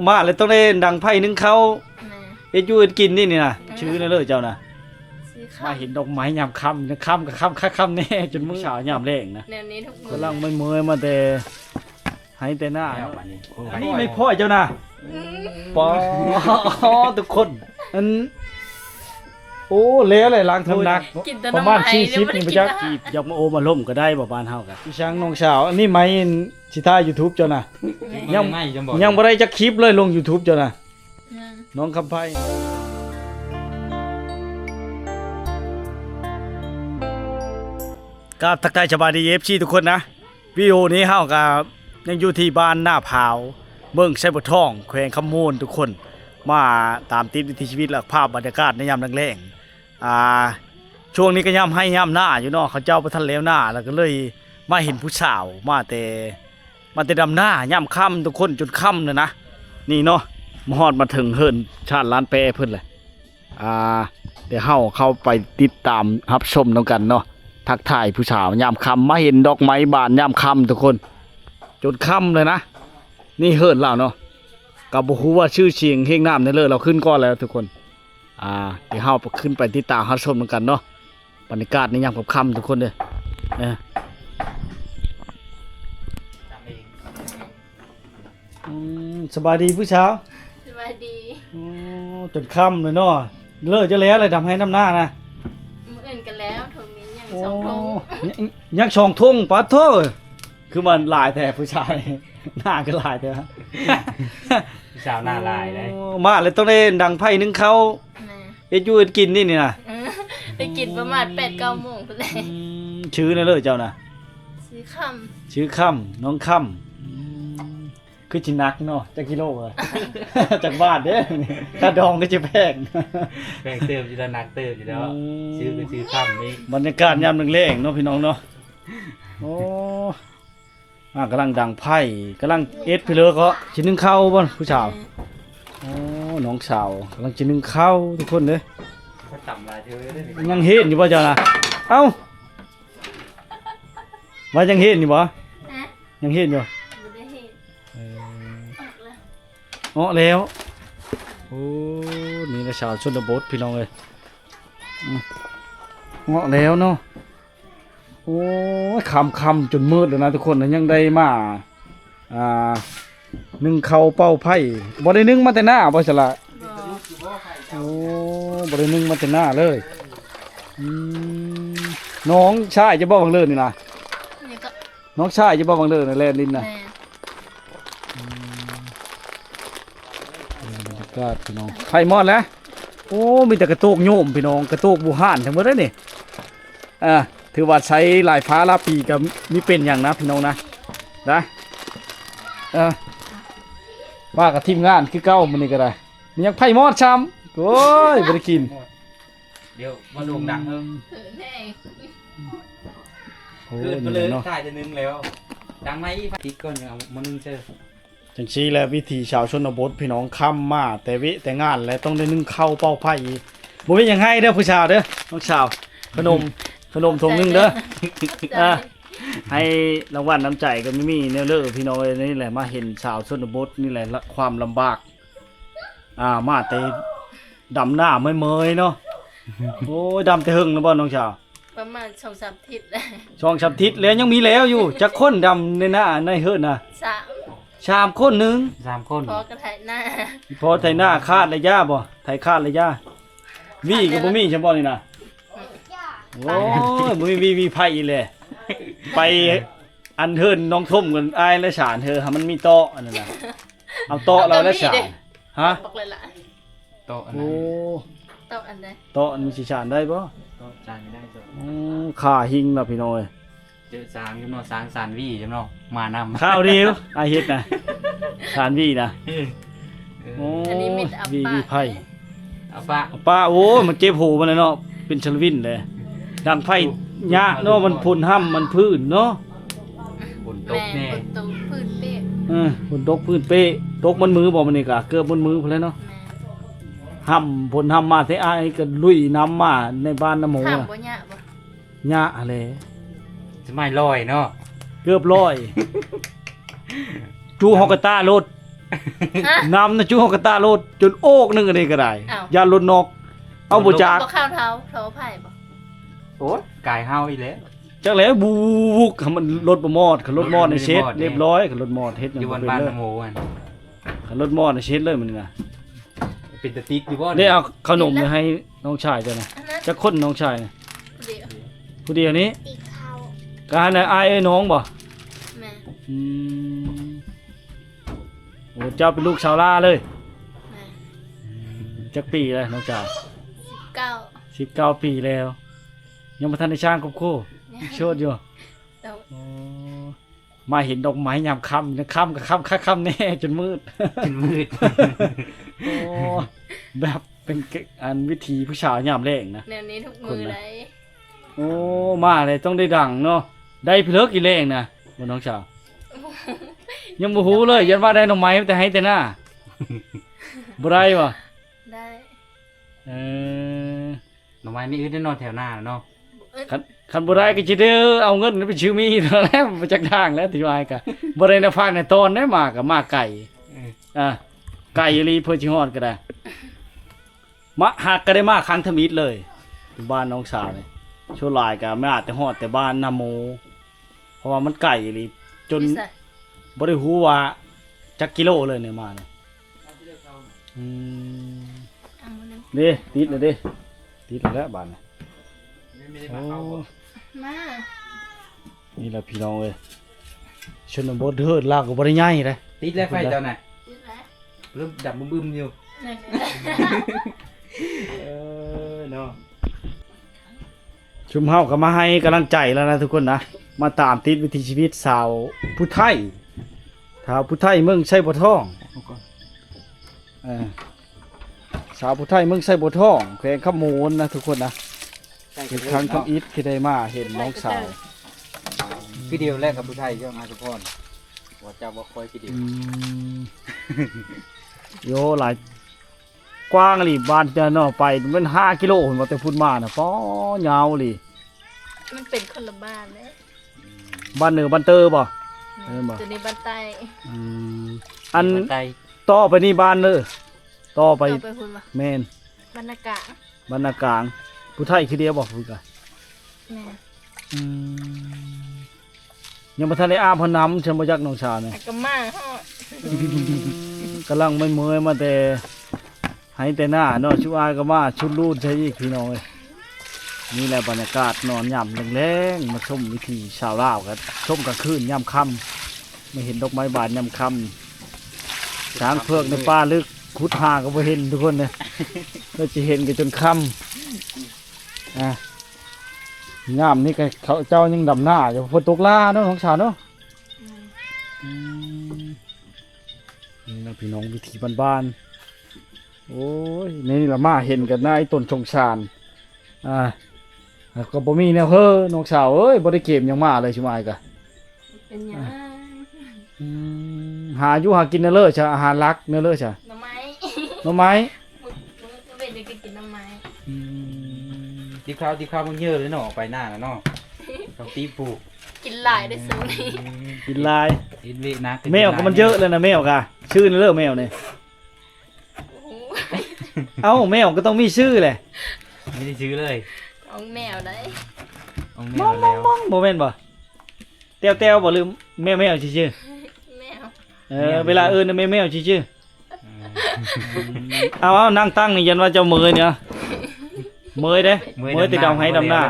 ມາແລ້ວຕ້ອງໄດ້ດັງໄຟໜຶ້ງເຂົ້າ ແມ່ ເຮັດຢູ່ເຮັດກິນນີ້ ນີ້ນະ. ເອີ ຊື່ແນວເລີເຈົ້ານະ ຊື່ ມາເຫັນດອກໄມ້ຍາມຄ່ຳ ຄ່ຳກໍຄ່ຳຄັກຄ່ຳແນ່ ຈົນມື້ເຊົ້າຍາມແລງນະ ແນວນີ້ທຸກມື້ ກຳລັງເມື່ອຍໆມາແຕ່ໄຮ່ແຕ່ນາເນາະ. ອັນນີ້ແມ່ນພໍ່ເຈົ້ານະ ອືມ ປາ ທຸກຄົນ ອັນ ໂອ້ ແລ້ວແຫຼະ ລ້າງນ້ຳໜັກ ປະມານສີ່ສິບນີ້ບໍ່ຈັກ. ຈີບຢາກມາໂອ້ມາລົມກໍໄດ້ບໍ່ ບ້ານເຮົາກະ ອີ່ຫຍັງນ້ອງສາວ ອັນນີ້ໄມ້ຊິຖ່າຍຢູທູບເຈົ້ານະ ຍັງ ຍັງບໍ່ໄດ້ຈັກຄລິບເລີຍລົງຢູທູບເຈົ້ານະ ນ້ອງຄຳໄພ. ກາບທັກທາຍສະບາຍດີ ເອັຟຊີ ທຸກຄົນນະ. ວິດີໂອນີ້ເຮົາກໍຍັງຢູ່ທີ່ບ້ານນາພາວ ເມືອງໄຊບົວທອງ ແຂວງຄຳມ່ວນ ທຸກຄົນ ມາຕາມຕິດວິຖີຊີວິດ ແລະ ພາບບັນຍາກາດໃນຍາມແລງໆ. ອ່າ ຊ່ວງນີ້ກໍຍາມໄຮ່ຍາມນາຢູ່ເນາະ ເຂົາເຈົ້າບໍ່ທັນແລ້ວນາ ແລ້ວກໍເລີຍມາເຫັນຜູ້ສາວມາແຕ່ ມາແຕ່ດຳນາຍາມຄ່ຳ ທຸກຄົນ ຈົນຄ່ຳແລ້ວນະ ນີ້ເນາະ. ມາຮອດມາເຖິງເຮືອນຊານລ້ານແປເພິ່ນແຫຼະ. ອ່າ ດຽວເຮົາເຂົ້າໄປຕິດຕາມຮັບຊົມນຳກັນເນາະ ທັກທາຍຜູ້ສາວຍາມຄ່ຳ ມາເຫັນດອກໄມ້ບານຍາມຄ່ຳ ທຸກຄົນ ຈົນຄ່ຳເລີຍນະ. ນີ້ເຮືອນລາວເນາະ ກໍບໍ່ຮູ້ວ່າຊື່ສຽງຮຽງນາມແນວເລີ ລາວຂຶ້ນກ່ອນແລ້ວ ທຸກຄົນ. ອ່າ ດຽວເຮົາຂຶ້ນໄປຕິດຕາມຮັບຊົມນຳກັນເນາະ ບັນຍາກາດໃນຍາມຄ່ຳໆ ທຸກຄົນເດີ. ເອີ ອືມ ສະບາຍດີຜູ້ສາວ ສະບາຍດີ. ໂອ້ ຈົນຄ່ຳເລີຍເນາະ ເລີຈະແລ້ວແຫຼະ ດຳໄຮ່ດຳນານະ ມື້ອື່ນກໍແລ້ວ ຖົງນີ້ຍັງສອງຖົງ ໂອ້ ຍັງສອງຖົງ ປາດໂທ້ ຄືມັນຫຼາຍແທ້ຜູ້ສາວນີ້ ໜ້າຄືຫຼາຍແທ້ ຜູ້ສາວໜ້າຫຼາຍເດ້. ໂອ້ ມາແລ້ວຕ້ອງໄດ້ດັງໄຟໜຶ້ງເຂົ້າ ແມ່ ເຮັດຢູ່ເຮັດກິນນີ້ ນີ້ນະ ເອີ ໄດ້ກິນປະມານແປດເກົ້າໂມງພຸ້ນແຫຼະ. ອືມ ຊື່ແນວເລີເຈົ້ານະ ຊື່ຄຳ ຊື່ຄຳ ນ້ອງຄຳ. ອືມ ຄືຊິໜັກເນາະ ຈັກກິໂລເອີຍ ຈັກບາດເດ້ ຄ່າດອງຄືຊິແພງ ແພງເຕີບຢູ່ແລ້ວ ໜັກເຕີບຢູ່ແລ້ວ. ອືມ ຊື່ຄືຊື່ຄຳນີ້ ບັນຍາກາດຍາມແລງໆເນາະ ພີ່ນ້ອງເນາະ. ໂອ້ ອ່າ ກຳລັງດັງໄຟ ກຳລັງເຮັດພີເລີ ກໍຊິໜຶ້ງເຂົ້າບໍ່ຜູ້ສາວ? ໂອ້ ນ້ອງສາວກຳລັງຊິໜຶ້ງເຂົ້າ ທຸກຄົນເດີ. ຍັງເຮັດຢູ່ບໍ່ເຈົ້ານະ? ເອົ້າ ວ່າຍັງເຮັດຢູ່ບໍ່? ຮະ? ຍັງເຮັດຢູ່ ບໍ່ໄດ້ເຮັດ. ເອີ ອອກແລ້ວ ເອາະແລ້ວ. ໂອ້ ນີ້ລະຊາວຊົນນະບົດ ພີ່ນ້ອງເອີຍ. ອືມ ເງາະແລ້ວເນາະ. ໂອ້ຍ ຄ່ຳ ຄ່ຳຈົນມືດແລ້ວນະທຸກຄົນ ຍັງໄດ້ມາ ອ່າ ໜຶ້ງເຂົ້າເປົ່າໄຟ. ບໍ່ໄດ້ໜຶ້ງມາແຕ່ໜ້າບໍ່ຊັ້ນລະ? ບໍ່. ໂອ້ ບໍ່ໄດ້ໜຶ້ງມາແຕ່ໜ້າເລີຍ. ອືມ ນ້ອງຊາຍຈະບໍ່ບັງເລີນນີ້ນະ? ນີ້ກໍ ນ້ອງຊາຍຈະບໍ່ບັງເລີນແລ່ນຫຼິ້ນນະ? ແມ່ນ. ອືມ ເບິ່ງບັນຍາກາດພີ່ນ້ອງ ໄຟມອດແລ້ວ. ໂອ້ ມີແຕ່ກະໂຕກໂຍມພີ່ນ້ອງ ກະໂຕກບູຮານທັງໝົດເດ້ນີ້. ອ່າ ຖືວ່າໃຊ້ຫຼາຍຟ້າຫຼາຍປີກໍມີເປັນຫຍັງນະພີ່ນ້ອງນະ ນະ. ເອີ ມາກັບທີມງານຄືເກົ່າມື້ນີ້ກໍໄດ້. ມີຫຍັງໄຟມອດຊ້ຳ. ໂອ້ຍ ບໍ່ໄດ້ກິນ. ດຽວມາໂດ່ງດັງເອີງ. ໂອ້ຍ ນີ້ເນາະ ຖ່າຍເທື່ອໜຶ່ງແລ້ວ ດັງໃໝ່ອີກ ຕິດກ່ອນ ເອົາມາໜຶ້ງເຊີ. ຈັ່ງຊີ້ແຫຼະ ວິຖີຊາວຊົນນະບົດພີ່ນ້ອງ ຄ່ຳມາແຕ່ວຽກແຕ່ງານ ແລະ ຕ້ອງໄດ້ໜຶ້ງເຂົ້າເປົ່າໄຟອີກ. ບໍ່ມີຫຍັງໃຫ້ເດີຜູ້ສາວເດີ ນ້ອງສາວ ຂະໜົມ ຂະໜົມຖົງໜຶ່ງເດີ. ອ່າ ໃຫ້ລາງວັນນ້ຳໃຈກໍມີ ມີແນວເລີພີ່ນ້ອງເອີຍ. ນີ້ແຫຼະ ມາເຫັນຊາວຊົນນະບົດນີ້ແຫຼະ ຄວາມລຳບາກ. ອ່າ ມາແຕ່ດຳນາເມື່ອຍໆເນາະ. ໂອ້ຍ ດຳແຕ່ເຫິງແລ້ວບໍ່ນ້ອງສາວ? ປະມານສອງສາມທິດແລ້ວ ສອງສາມທິດແລ້ວ ຍັງມີແລ້ວຢູ່. ຈັກຄົນດຳໃນນາໃນເຮືອນນະ? ສາມ ສາມຄົນໜຶ່ງ ສາມຄົນ ພໍ່ກໍໄຖນາ ພໍ່ໄຖນາ. ຄາດລະຢາບໍ່? ໄຖຄາດລະຢາ ຫວີກໍບໍ່ມີໃຊ່ບໍ່ນີ້ນະ? ໂອ້ຍ ບໍ່ມີຫວີ ຫວີໄຜ່ອີກແຫຼະ. ໄປອັນເຮືອນນ້ອງທົມກັນ ອ້າຍລະສານເຮີ ໃຫ້ມັນມີເຕາະອັນນັ້ນນະ ເອົາເຕາະລາວລະສານ. ຮະ? ບັກຫຼາຍໆ ເຕາະອັນໃດ? ໂອ້ ເຕາະອັນໃດ? ເຕາະອັນມັນຊິສານໄດ້ບໍ່? ເຕາະສານບໍ່ໄດ້. ໂອ້ ຄາຫິງລະພີ່ນ້ອງເອີຍ. ເຈີສາງຢູ່ເນາະ ສາງສານຫວີຢູ່ເນາະ ມານຳ. ຄາວດຽວອ້າຍເຮັດນະ ສານຫວີນະ. ເອີ ໂອ້ ອັນນີ້ມີແຕ່ ຫວີ ຫວີໄຜ່ ອາປະ ອາປະ. ໂອ້ຍ ມັນເຈັບຫູມັນແຫຼະເນາະ ເປັນຊະລະວິນເດ້. ດັງໄຟຍາກເນາະ ມັນຝົນຫ້ຳມັນພື້ນເນາະ. ຝົນຕົກແນ່ ແມ່ນ ຝົນຕົກພື້ນເປະ. ເອີ ຝົນຕົກພື້ນເປະ ຕົກໝົດມື້ບໍ່ມື້ນີ້ກະ ເກືອບໝົດມື້ພຸ້ນແຫຼະເນາະ. ແມ່ນ ຫ້ຳ ຝົນຫ້ຳມາແທ້ ອ້າຍກໍລຸຍນ້ຳມາໃນບ້ານນຳໂມ. ຂ້າມບໍ່ຍາກບໍ່? ຍາກຫັ້ນແຫຼະ ສະໄໝລອຍເນາະ ເກືອບລອຍ. ຈູ່ຮອກກະຕ້າໂລດ ນຳນະຈຸເຮົາກະຕາໂລດ ຈົນໂອກໜຶ່ງອັນນີ້ກະໄດ້ ອ້າວ ຢ້ານລົດນອກ ເອົາບໍ່ຈັກ ບໍ່ເຂົ້າເທົາ ເທົາໃຜບໍ່? ໂອ້ຍ ກາຍເຮົາອີກແລ້ວ ຈັກແລ້ວ ບຸກ ຄັນມັນລົດບໍ່ມອດ ຄັນລົດມອດນີ້ເສັດ ລຽບຮ້ອຍ ຄັນລົດມອດເຮັດຫຍັງບໍ່ເປັນເລີຍ ຄັນລົດມອດນີ້ເສັດເລີຍມື້ນີ້ນະ ເປັນຕາຕິດຢູ່ບໍ່ ໄດ້ເອົາເຂົ້າໜົມໄປໃຫ້ນ້ອງຊາຍເຈົ້ານະ ຈັກຄົນນ້ອງຊາຍນະ ຜູ້ດຽວ ຜູ້ດຽວນີ້ ກະຫັ້ນນະ ອ້າຍເອີຍນ້ອງບໍ່? ແມ່ນ ອືມ ໂອ້ ເຈົ້າເປັນລູກສາວຫຼ້າເລີຍ ແມ່ນ ອືມ ຈັກປີແລ້ວນ້ອງສາວ? ສິບເກົ້າ ສິບເກົ້າປີແລ້ວ ຍັງບໍ່ທັນໄດ້ສ້າງຄອບຄົວ ຍັງໂສດຢູ່ ໂອ້ ມາເຫັນດອກໄມ້ຍາມຄ່ຳ ຄ່ຳກະຄ່ຳຄັກຄ່ຳແນ່ ຈົນມືດ ຈົນມືດ ໂອ້ ແບບເປັນ ອັນ ວິຖີຜູ້ສາວຍາມແລງນະ ແນວນີ້ທຸກມື້ເລີຍ ໂອ້ ມາແລ້ວຕ້ອງໄດ້ດັງເນາະ ໄດ້ພິເລິກອີແລງນະ ບໍ່ນ້ອງສາວ ຍັງບໍ່ຮູ້ເລີຍ ຢ້ານວ່າໄດ້ໜໍ່ໄມ້ແຕ່ໄຮ່ແຕ່ນາ ບໍ່ໄດ້ບໍ່? ໄດ້ ເອີ ໜໍ່ໄມ້ມີອຶດແນ່ນອນແຖວໜ້າເນາະ ຄັນ ຄັນບໍ່ໄດ້ກະຊິໄດ້ເອົາເງິນໄປຊື້ມີດແລ້ວ ບໍ່ຈັກທາງແລ້ວ ທີ່ວ່າກະ ບໍ່ໄດ້ນະພາກນະຕອນໄດ້ ມາກະມາໄກ ເອີ ອ່າ ໄກອີ່ຫຼີ ເພື່ອຊິຮອດກະໄດ້ ມາຫາກກະໄດ້ມາຄັ້ງທຳອິດເລີຍ ບ້ານນ້ອງສາວນີ້ ສ່ວນຫຼາຍກະມາແຕ່ຮອດແຕ່ບ້ານນາໂມ ເພາະວ່າມັນໄກອີ່ຫຼີ ຈົນບໍ່ໄດ້ຮູ້ວ່າຈັກກິໂລເລີຍນີ້ມານີ້ ອືມ ເດ້ ຕິດແລ້ວເດ້ ຕິດແລ້ວບາດນີ້ ໂອ້ ມາ ນີ້ລະພີ່ນ້ອງເອີຍ ຊົນນະບົດເຮີດລາວກະບໍ່ໄດ້ໃຫຍ່ເດ້ ຕິດແລ້ວໄຟເຈົ້ານະ ຕິດແລ້ວ ເລີ່ມດຳບຶ້ມໆຢູ່ ເອີ ເນາະ ຊຸມເຮົາກະມາໃຫ້ກຳລັງໃຈແລ້ວນະທຸກຄົນນະ ມາຕາມຕິດວິຖີຊີວິດສາວຜູ້ໄທ ສາວຜູ້ໄທເມືອງໄຊບົວທອງ ເອີ ສາວຜູ້ໄທເມືອງໄຊບົວທອງ ແຂວງຄຳມ່ວນນະທຸກຄົນນະ ເປັນຄັ້ງທຳອິດທີ່ໄດ້ມາເຫັນນ້ອງສາວ ຄືດຽວແລ້ວກັບຜູ້ໄທເຈົ້າ ອາສະພອນ ວ່າເຈົ້າບໍ່ຄ່ອຍຄືດຽວ ອືມ ໂຍ ຫຼາຍ ກວ້າງອີ່ຫຼີ ບ້ານເຈົ້າເນາະ ໄປແມ່ນຫ້າກິໂລພຸ້ນ ວ່າແຕ່ພຸ້ນມານະ ປໍ ຍາວອີ່ຫຼີ ມັນເປັນຄົນລະບ້ານເດ້ ບ້ານເໜືອບ້ານເຕີບໍ່? ແມ່ນ ເອີ ບໍ່ ໂຕນີ້ບ້ານໃຕ້ ອືມ ອັນ ບ້ານໃຕ້ ຕໍ່ໄປນີ້ບ້ານເດີ ຕໍ່ໄປ ຕໍ່ໄປພຸ້ນບໍ່? ແມ່ນ ບ້ານນາກາງ ບ້ານນາກາງ ຜູ້ໄທຄືດຽວບໍ່ພຸ້ນກະ? ແມ່ນ ອືມ ຍັງບໍ່ທັນໄດ້ອາບເຮົານຳ ຊັ້ນບໍ່ຈັກນ້ອງສາວນີ້ ກະມາຮອດ ອືມ ກຳລັງເມື່ອຍໆ ມາແຕ່ໄຮ່ແຕ່ນາເນາະ ຊຸມອ້າຍກະມາຊຸດລູດໃສ່ອີກ ພີ່ນ້ອງເອີຍ ນີ້ແຫຼະບັນຍາກາດນອນຍາມແລງໆ ມາຊົມວິຖີຊາວລາວ ກະຊົມກາງຄືນຍາມຄ່ຳ ມາເຫັນດອກໄມ້ບານຍາມຄ່ຳ ຊ້າງເຜືອກໃນປ່າເລິກ ຂຸດຫາກະບໍ່ເຫັນທຸກຄົນເອີຍ ແລ້ວຊິເຫັນກະຈົນຄ່ຳ ອ່າ ຍາມນີ້ກະເຂົາເຈົ້າຍັງດຳນາຢູ່ ຝົນຕົກຫຼ້າເນາະ ນ້ອງສາວເນາະ ອືມ ອືມ ນີ້ລະພີ່ນ້ອງ ວິຖີບ້ານໆ ໂອ້ຍ ນີ້ລະມາເຫັນກັນນາ ໄອ້ຕົ້ນສົງສານ ອ່າ ກະບໍ່ມີແນວເຮີ ນ້ອງສາວເອີຍ ບໍ່ໄດ້ເກັບຫຍັງມາເລີຍ ຊຸມອ້າຍກະ ເປັນຫຍັງ ອ່າ ອືມ ຫາຢູ່ຫາກິນແນວເລີຊະ ອາຫານຫຼັກແນວເລີຊະ ໜໍ່ໄມ້ ໜໍ່ໄມ້ ມື້ ມື້ເວັນນີ້ກະກິນໜໍ່ໄມ້ ອືມ ຕິບເຂົ້າ ຕິບເຂົ້າ ມື້ເຢີເລີຍເນາະ ໄປໜ້າລະເນາະ ຕ້ອງຕິບຜູ້ ກິນຫຼາຍເດ້ຊ່ວງນີ້ ອືມ ກິນຫຼາຍ ກິນເວະໜັກ ແມວກະມັນເຢີແລ້ວນະ ແມວກະ ຊື່ແນວເລີແມວນີ້ ໂອ້ໂຫ ເອົ້າ ແມວກະຕ້ອງມີຊື່ແຫຼະ ມີຊື່ເລີຍ ຂອງແມວໃດ ຂອງແມວແລ້ວ ມອງໆ ບໍ່ແມ່ນບໍ່? ແຕ້ວໆ ບໍ່ ຫຼື ແມວໆ ຊື່ໆ ແມວ ເອີ ແມວ ເວລາເອີ້ນນະ ແມວໆ ຊື່ໆ ອືມ ເອົາໆ ນັ່ງຕັ້ງນີ້ ຢ້ານວ່າເຈົ້າເມີຍນີ້ ເມີຍເດ້ ເມີຍແຕ່ດຳໄຮ່ດຳນາ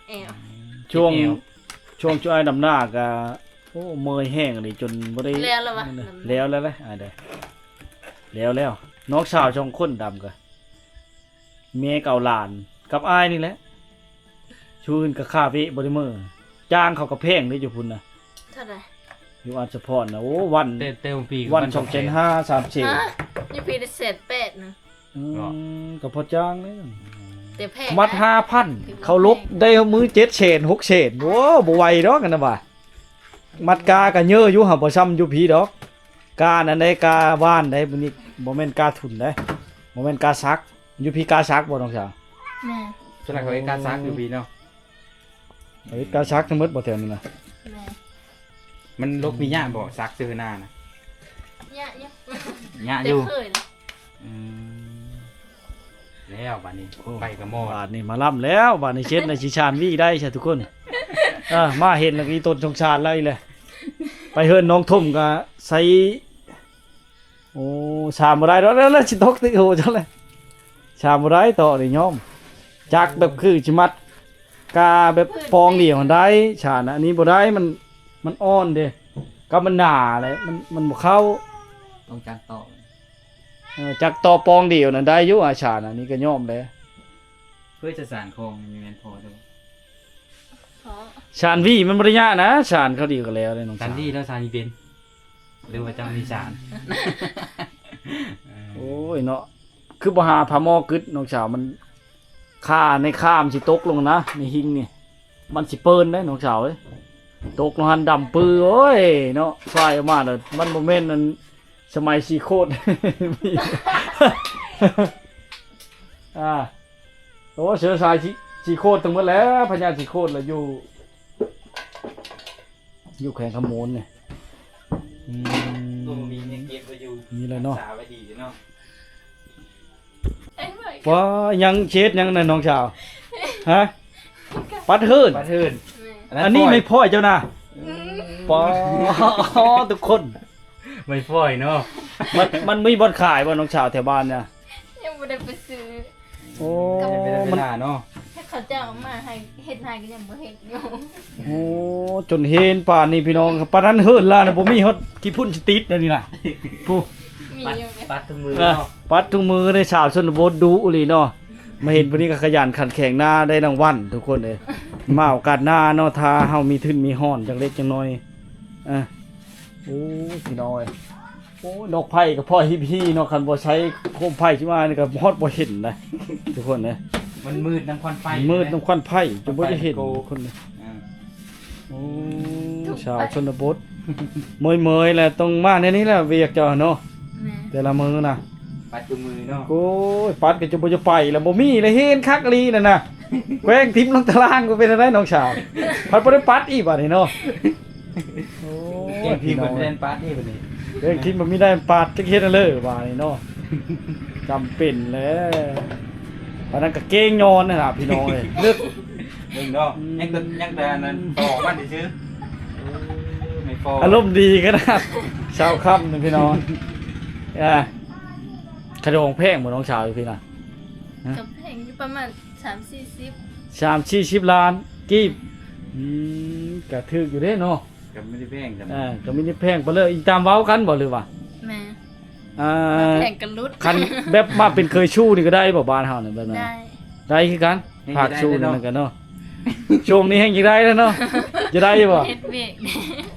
ແອວ ຊ່ວງ ຊ່ວງຈຸອ້າຍດຳນາກະ ໂອ້ ເມີຍແຮງອີ່ຫຼີ ຈົນບໍ່ໄດ້ ແລ້ວລະຫວາ ແລ້ວແລ້ວ ອ້າຍເດີ ແລ້ວແລ້ວ ນ້ອງສາວສອງຄົນດຳກະ ແມ່ກະເອົາຫຼານກັບອ້າຍນີ້ແຫຼະ ຊຸມອື່ນກະຄາເວະບໍ່ໄດ້ເມີ ຈ້າງເຂົາກະແພງເດ້ຢູ່ພຸ້ນນະ ເທົ່າໃດ? ຢູ່ອັດສະພອນນະ ໂອ້ ວັນ ແຕ່ ແຕ່ປີວັນສອງແສນຫ້າ ສາມແສນ ຢູ່ພີໄດ້ແສນແປດນະ ອືມ ກະພໍຈ້າງເດ້ ແຕ່ແພງ ມັດຫ້າພັນ ເຂົາລົກໄດ້ມື້ເຈັດແສນ ຫົກແສນ ໂອ້ ບໍ່ໄຫວດອກຫັ້ນນະວ່າ ມັດກາກະເຍີະຢູ່ ຫາກບໍ່ຊ່ຳຢູ່ພີດອກ ການັ້ນໃດ ກາຫວ່ານໃດ ບໍ່ນີ້ ບໍ່ແມ່ນກາທຸ່ນໃດ ບໍ່ແມ່ນກາສັກ ຢູ່ພີກາສັກບໍ່ ນ້ອງສາວ? ແມ່ນ ສ່ວນຫຼາຍເຂົາເຮັດກາສັກຢູ່ພີເນາະ ເຮັດກາສັກທັງໝົດບໍ່ແຖວນີ້ນະ? ແມ່ນ ມັນລົກມີຍາກບໍ່ ສັກເສື້ອໜ້ານະ? ຍະຢູ່ ຍະ ແຕ່ ຢູ່ ເຄີຍນະ ອືມ ແລ້ວບາດນີ້ ໂອ້ ໄປກະໝໍດ ບາດນີ້ມາລຳແລ້ວ ບາດນີ້ເຊັດໃນຊິຊານວີໄດ້ຊະທຸກຄົນ ເອີ ມາເຫັນແລ້ວກໍອີຕົນສົງສານລາວອີກແຫຼະ ໄປເຮືອນນ້ອງຖົມກໍໃສ່ ໂອ້ ຊາມບໍ່ໄດ້ດອກ ແລ້ວ ແລ້ວຊິຕົກຕິ ໂອ້ ຈັ່ງໃດ ຊາມບໍ່ໄດ້ ຕໍ່ນີ້ຍອມ ຈັກແບບຄືຊິມັດກາແບບປອງດຽວຫັ້ນໄດ້ ຊານ ອັນນີ້ບໍ່ໄດ້ ມັນ ມັນອ່ອນເດ້ ກັບມັນໜາແຫຼະ ມັນ ມັນບໍ່ເຂົ້າ ຕ້ອງຈັກຕໍ່ ເອີ ຈັກຕໍ່ປອງດຽວນັ້ນໄດ້ຢູ່ ອາ ຊານ ອັນນີ້ກໍຍອມແຫຼະ ເພື່ອຈະສານຂອງນີ້ແມ່ນພໍເດີ ພໍ ຊານວີມັນບໍ່ໄດ້ຍາກນະ ຊານເຂົາດີກໍແລ້ວເດ້ນ້ອງ ຊານວີແລ້ວຊານມີເປັນ ຫຼືວ່າເຈົ້າມີສານ ໂອ້ຍເນາະ ຄືບໍ່ຫາຜາໝໍ້ກຶດນ້ອງສາວ ມັນ ຄາໃນຄາມຊິຕົກລົງນະ ໃນຫິງນີ້ ມັນຊິເປີນເດ້ນ້ອງສາວເອີຍ ຕົກລົງຫັ້ນດຳປື ໂອ້ຍເນາະ ສາຍອອກມາແລ້ວ ມັນບໍ່ແມ່ນອັນສະໄໝສີໂຄດ ອ່າ ໂອ້ ເຊື້ອສາຍສີ ສີໂຄດທັງໝົດແຫຼະ ພະຍາດສີໂຄດລະຢູ່ ຢູ່ແຂວງຄຳມ່ວນນີ້ ອືມ ໂອ້ ມີເງິນເກັບໄວ້ຢູ່ ນີ້ແຫຼະເນາະ ຮັກສາໄວ້ດີເນາະ ວ່າຍັງເຮັດຫຍັງນະນ້ອງສາວ ຮະ ປັດເຮືອນ ປັດເຮືອນ ແມ່ນ ອັນນີ້ໄມ້ພອຍເຈົ້ານະ ອືມ ປາ ທຸກຄົນ ໄມ້ພອຍເນາະ ມັນ ມັນມີບ່ອນຂາຍບໍ່ນ້ອງສາວແຖວບ້ານນະ ຍັງບໍ່ໄດ້ໄປຊື້ ໂອ້ ມັນເວລາເນາະ ຖ້າເຂົາເຈົ້າເອົາມາໃຫ້ເຮັດໃຫ້ກໍຍັງບໍ່ເຮັດຢູ່ ໂອ້ ຈົນເຫັນປານນີ້ພີ່ນ້ອງ ປານນັ້ນເຮີນລາວນະ ບໍ່ມີຮອດຂີ້ຝຸ່ນຊິຕິດແນວນີ້ນະ ຜູ້ ມີຢູ່ ປັດ ປັດທຸກມື້ເນາະ ເອີ ປັດທຸກມື້ເດ້ ສາວຊົນນະບົດດຸອີ່ຫຼີເນາະ ມາເຫັນຜູ້ນີ້ກໍຂະຫຍັນຂັນແຂງນາໄດ້ລາງວັນທຸກຄົນເອີຍ ມາໂອກາດໜ້າເນາະ ຖ້າເຮົາມີທຶນມີຮອນຈັກເລັກຈັກນ້ອຍ ເອີ ໂອ້ ພີ່ນ້ອງເອີຍ ໂອ້ຍ ດອກໄຜ່ກໍພໍຮີບຮີເນາະ ຄັນບໍ່ໃຊ້ໂຄມໄຟຊິມານີ້ກໍຮອດບໍ່ເຫັນນະ ທຸກຄົນເອີຍ ມັນມືດນຳຄວັນໄຟ ມືດນຳຄວັນໄຟ ຈົນບໍ່ໄດ້ເຫັນ ຄວັນໄຟມັນໂກ ທຸກຄົນເອີຍ ອ່າ ໂອ້ ທຸກ ສາວຊົນນະບົດ ເມື່ອຍໆ ແລ້ວຕ້ອງມາແນວນີ້ແຫຼະ ວຽກເຈົ້າເນາະ ແມ່ນ ແຕ່ລະມື້ນະ ປັດທຸກມື້ເນາະ ໂອ້ຍ ປັດກໍຈະບໍ່ຈະໄປແລ້ວ ບໍ່ມີແລ້ວ ເຫັນຄັກອີ່ຫຼີນັ້ນນະ ແກວ່ງຖິ້ມລົງຕາລ່າງ ບໍ່ເປັນແນວໃດນ້ອງສາວ ພັດບໍ່ໄດ້ປັດອີກບາດນີ້ເນາະ ໂອ້ຍ ແກງຖິ້ມ ພີ່ນ້ອງ ບໍ່ມີແດນປາດເດ້ບັດນີ້ ແກງຖິ້ມບໍ່ມີແດນປາດ ຈັກເຮັດແນວເລີບາດນີ້ເນາະ ຈຳເປັນແຫຼະ ປານນັ້ນກໍເກງຍ້ອນນັ້ນລະພີ່ນ້ອງເອີຍ ເລິກ ເບິ່ງເນາະ ອືມ ຍັງແຕ່ ຍັງແຕ່ອັນນັ້ນ ຕໍ່ມັນຊື່ໆ ອາລົມດີຂະໜາດ ເຊົ້າຄ່ຳນີ້ພີ່ນ້ອງ ອ່າ ຂະດອງແພງບໍ່ນ້ອງສາວຢູ່ພີ້ນະ ກໍແພງຢູ່ປະມານ ສາມສີ່ສິບ ສາມສີ່ສິບລ້ານກີບ ອືມ ກໍຖືກຢູ່ເດ້ເນາະ ກໍບໍ່ໄດ້ແພງກັນ ອ່າ ກໍບໍ່ໄດ້ແພງປານເລີຍ ອີງຕາມເວົ້າກັນບໍ່ ຫຼືວ່າ ແມ່ນ ອ່າ ແພງກັນຫຼຸດ ຄັນແບບມາເປັນເຄີຍຊູ້ນີ້ກໍໄດ້ບໍ່ ບ້ານເຮົານີ້ແບບນັ້ນ ໄດ້ ໄດ້ຄືກັນ ເຮັດ ພາກຊູ້ ໄດ້ເນາະ ນັ້ນກໍເນາະ ຊ່ວງນີ້ແຮ່ງຢາກໄດ້ແລ້ວເນາະ ຈະໄດ້ຢູ່ບໍ່ ເຮັດວຽກ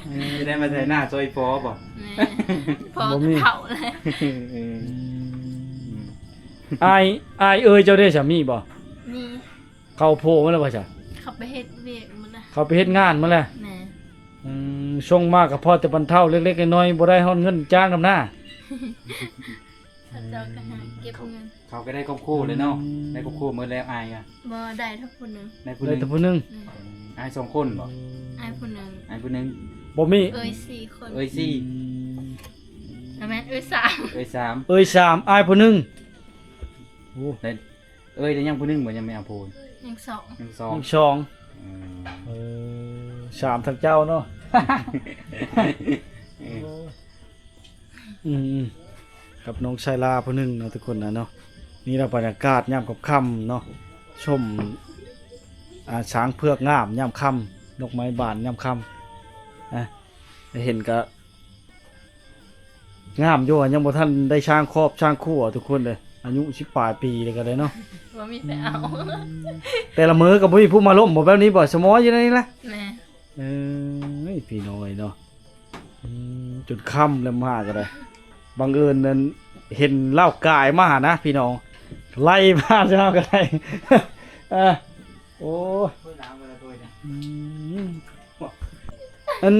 ອືມ ຈະໄດ້ມາໄຖນາຊ່ອຍພໍ່ບໍ່ ແມ່ນ ພໍ່ ບໍ່ມີ ກໍເຖົ້າແລ້ວ ອືມ ອືມ ອາຍ ອາຍເອີຍເຈົ້າເດ້ ສາມີບໍ່ ມີ ເຂົາໂພມາແລ້ວບໍ່ຊະ ເຂົາໄປເຮັດວຽກໝົດລະ ເຂົາໄປເຮັດງານໝົດແລ້ວ ແມ່ນ ອືມ ສົ່ງມາກໍພໍແຕ່ບັນເທົາເລັກໆນ້ອຍໆ ບໍ່ໄດ້ຮອດເງິນຈ້າງດຳນາ ເຂົາເຈົ້າກໍຫາເກັບເງິນ ເຂົາກໍໄດ້ຄອບຄົວແລ້ວເນາະ ອືມ ໄດ້ຄອບຄົວໝົດແລ້ວ ອາຍກໍ ບໍ່ ໄດ້ເທົ່າຜູ້ໜຶ່ງ ໄດ້ຜູ້ໜຶ່ງ ໄດ້ແຕ່ຜູ້ໜຶ່ງ ອືມ ອາຍສອງຄົນບໍ່ ອາຍຜູ້ໜຶ່ງ ອາຍຜູ້ໜຶ່ງ ບໍ່ມີ ເອີຍສີ່ຄົນ ເອີຍສີ່ ອືມ ບໍ່ແມ່ນ ເອີຍສາມ ເອີຍສາມ ເອີຍສາມ ອາຍຜູ້ໜຶ່ງ ໂອ້ ໄດ້ ເອີຍ ໄດ້ຍັງຜູ້ໜຶ່ງບໍ່ ຍັງແມ່ອາໂພນ ຍັງສອງ ຍັງສອງ ຍັງສອງ ອືມ ເອີ ສາມທັງເຈົ້າເນາະ ເອີ ອືມໆ ກັບນ້ອງຊາຍລາຜູ້ໜຶ່ງເນາະ ທຸກຄົນນະເນາະ ນີ້ລະບັນຍາກາດຍາມຄ່ຳໆເນາະ ຊົມ ອ່າ ຊ້າງເຜືອກງາມຍາມຄ່ຳ ດອກໄມ້ບານຍາມຄ່ຳ ອ່າ ໄດ້ເຫັນກະ ງາມຢູ່ ຍັງບໍ່ທັນໄດ້ສ້າງຄອບສ້າງຄົວທຸກຄົນເດ້ ອາຍຸສິບປາຍປີແລ້ວກໍໄດ້ເນາະ ບໍ່ມີໃຜເອົາ ອືມ ແຕ່ລະມື້ກໍບໍ່ມີຜູ້ມາລົມບໍ່ ແບບນີ້ບໍ່ ສະໝໍຢູ່ໃນນີ້ລະ ແມ່ນ ເອີຍ ພີ່ນ້ອງເອີຍເນາະ ອືມ ຈົນຄ່ຳແລ້ວມາກໍໄດ້ ບັງເອີນນັ້ນເຫັນລາວກາຍມານະ ພີ່ນ້ອງ ໄລ່ມາຊະເຮົາກໍໄດ້ ເອີ ໂອ້ຍ ອືມ ອັນ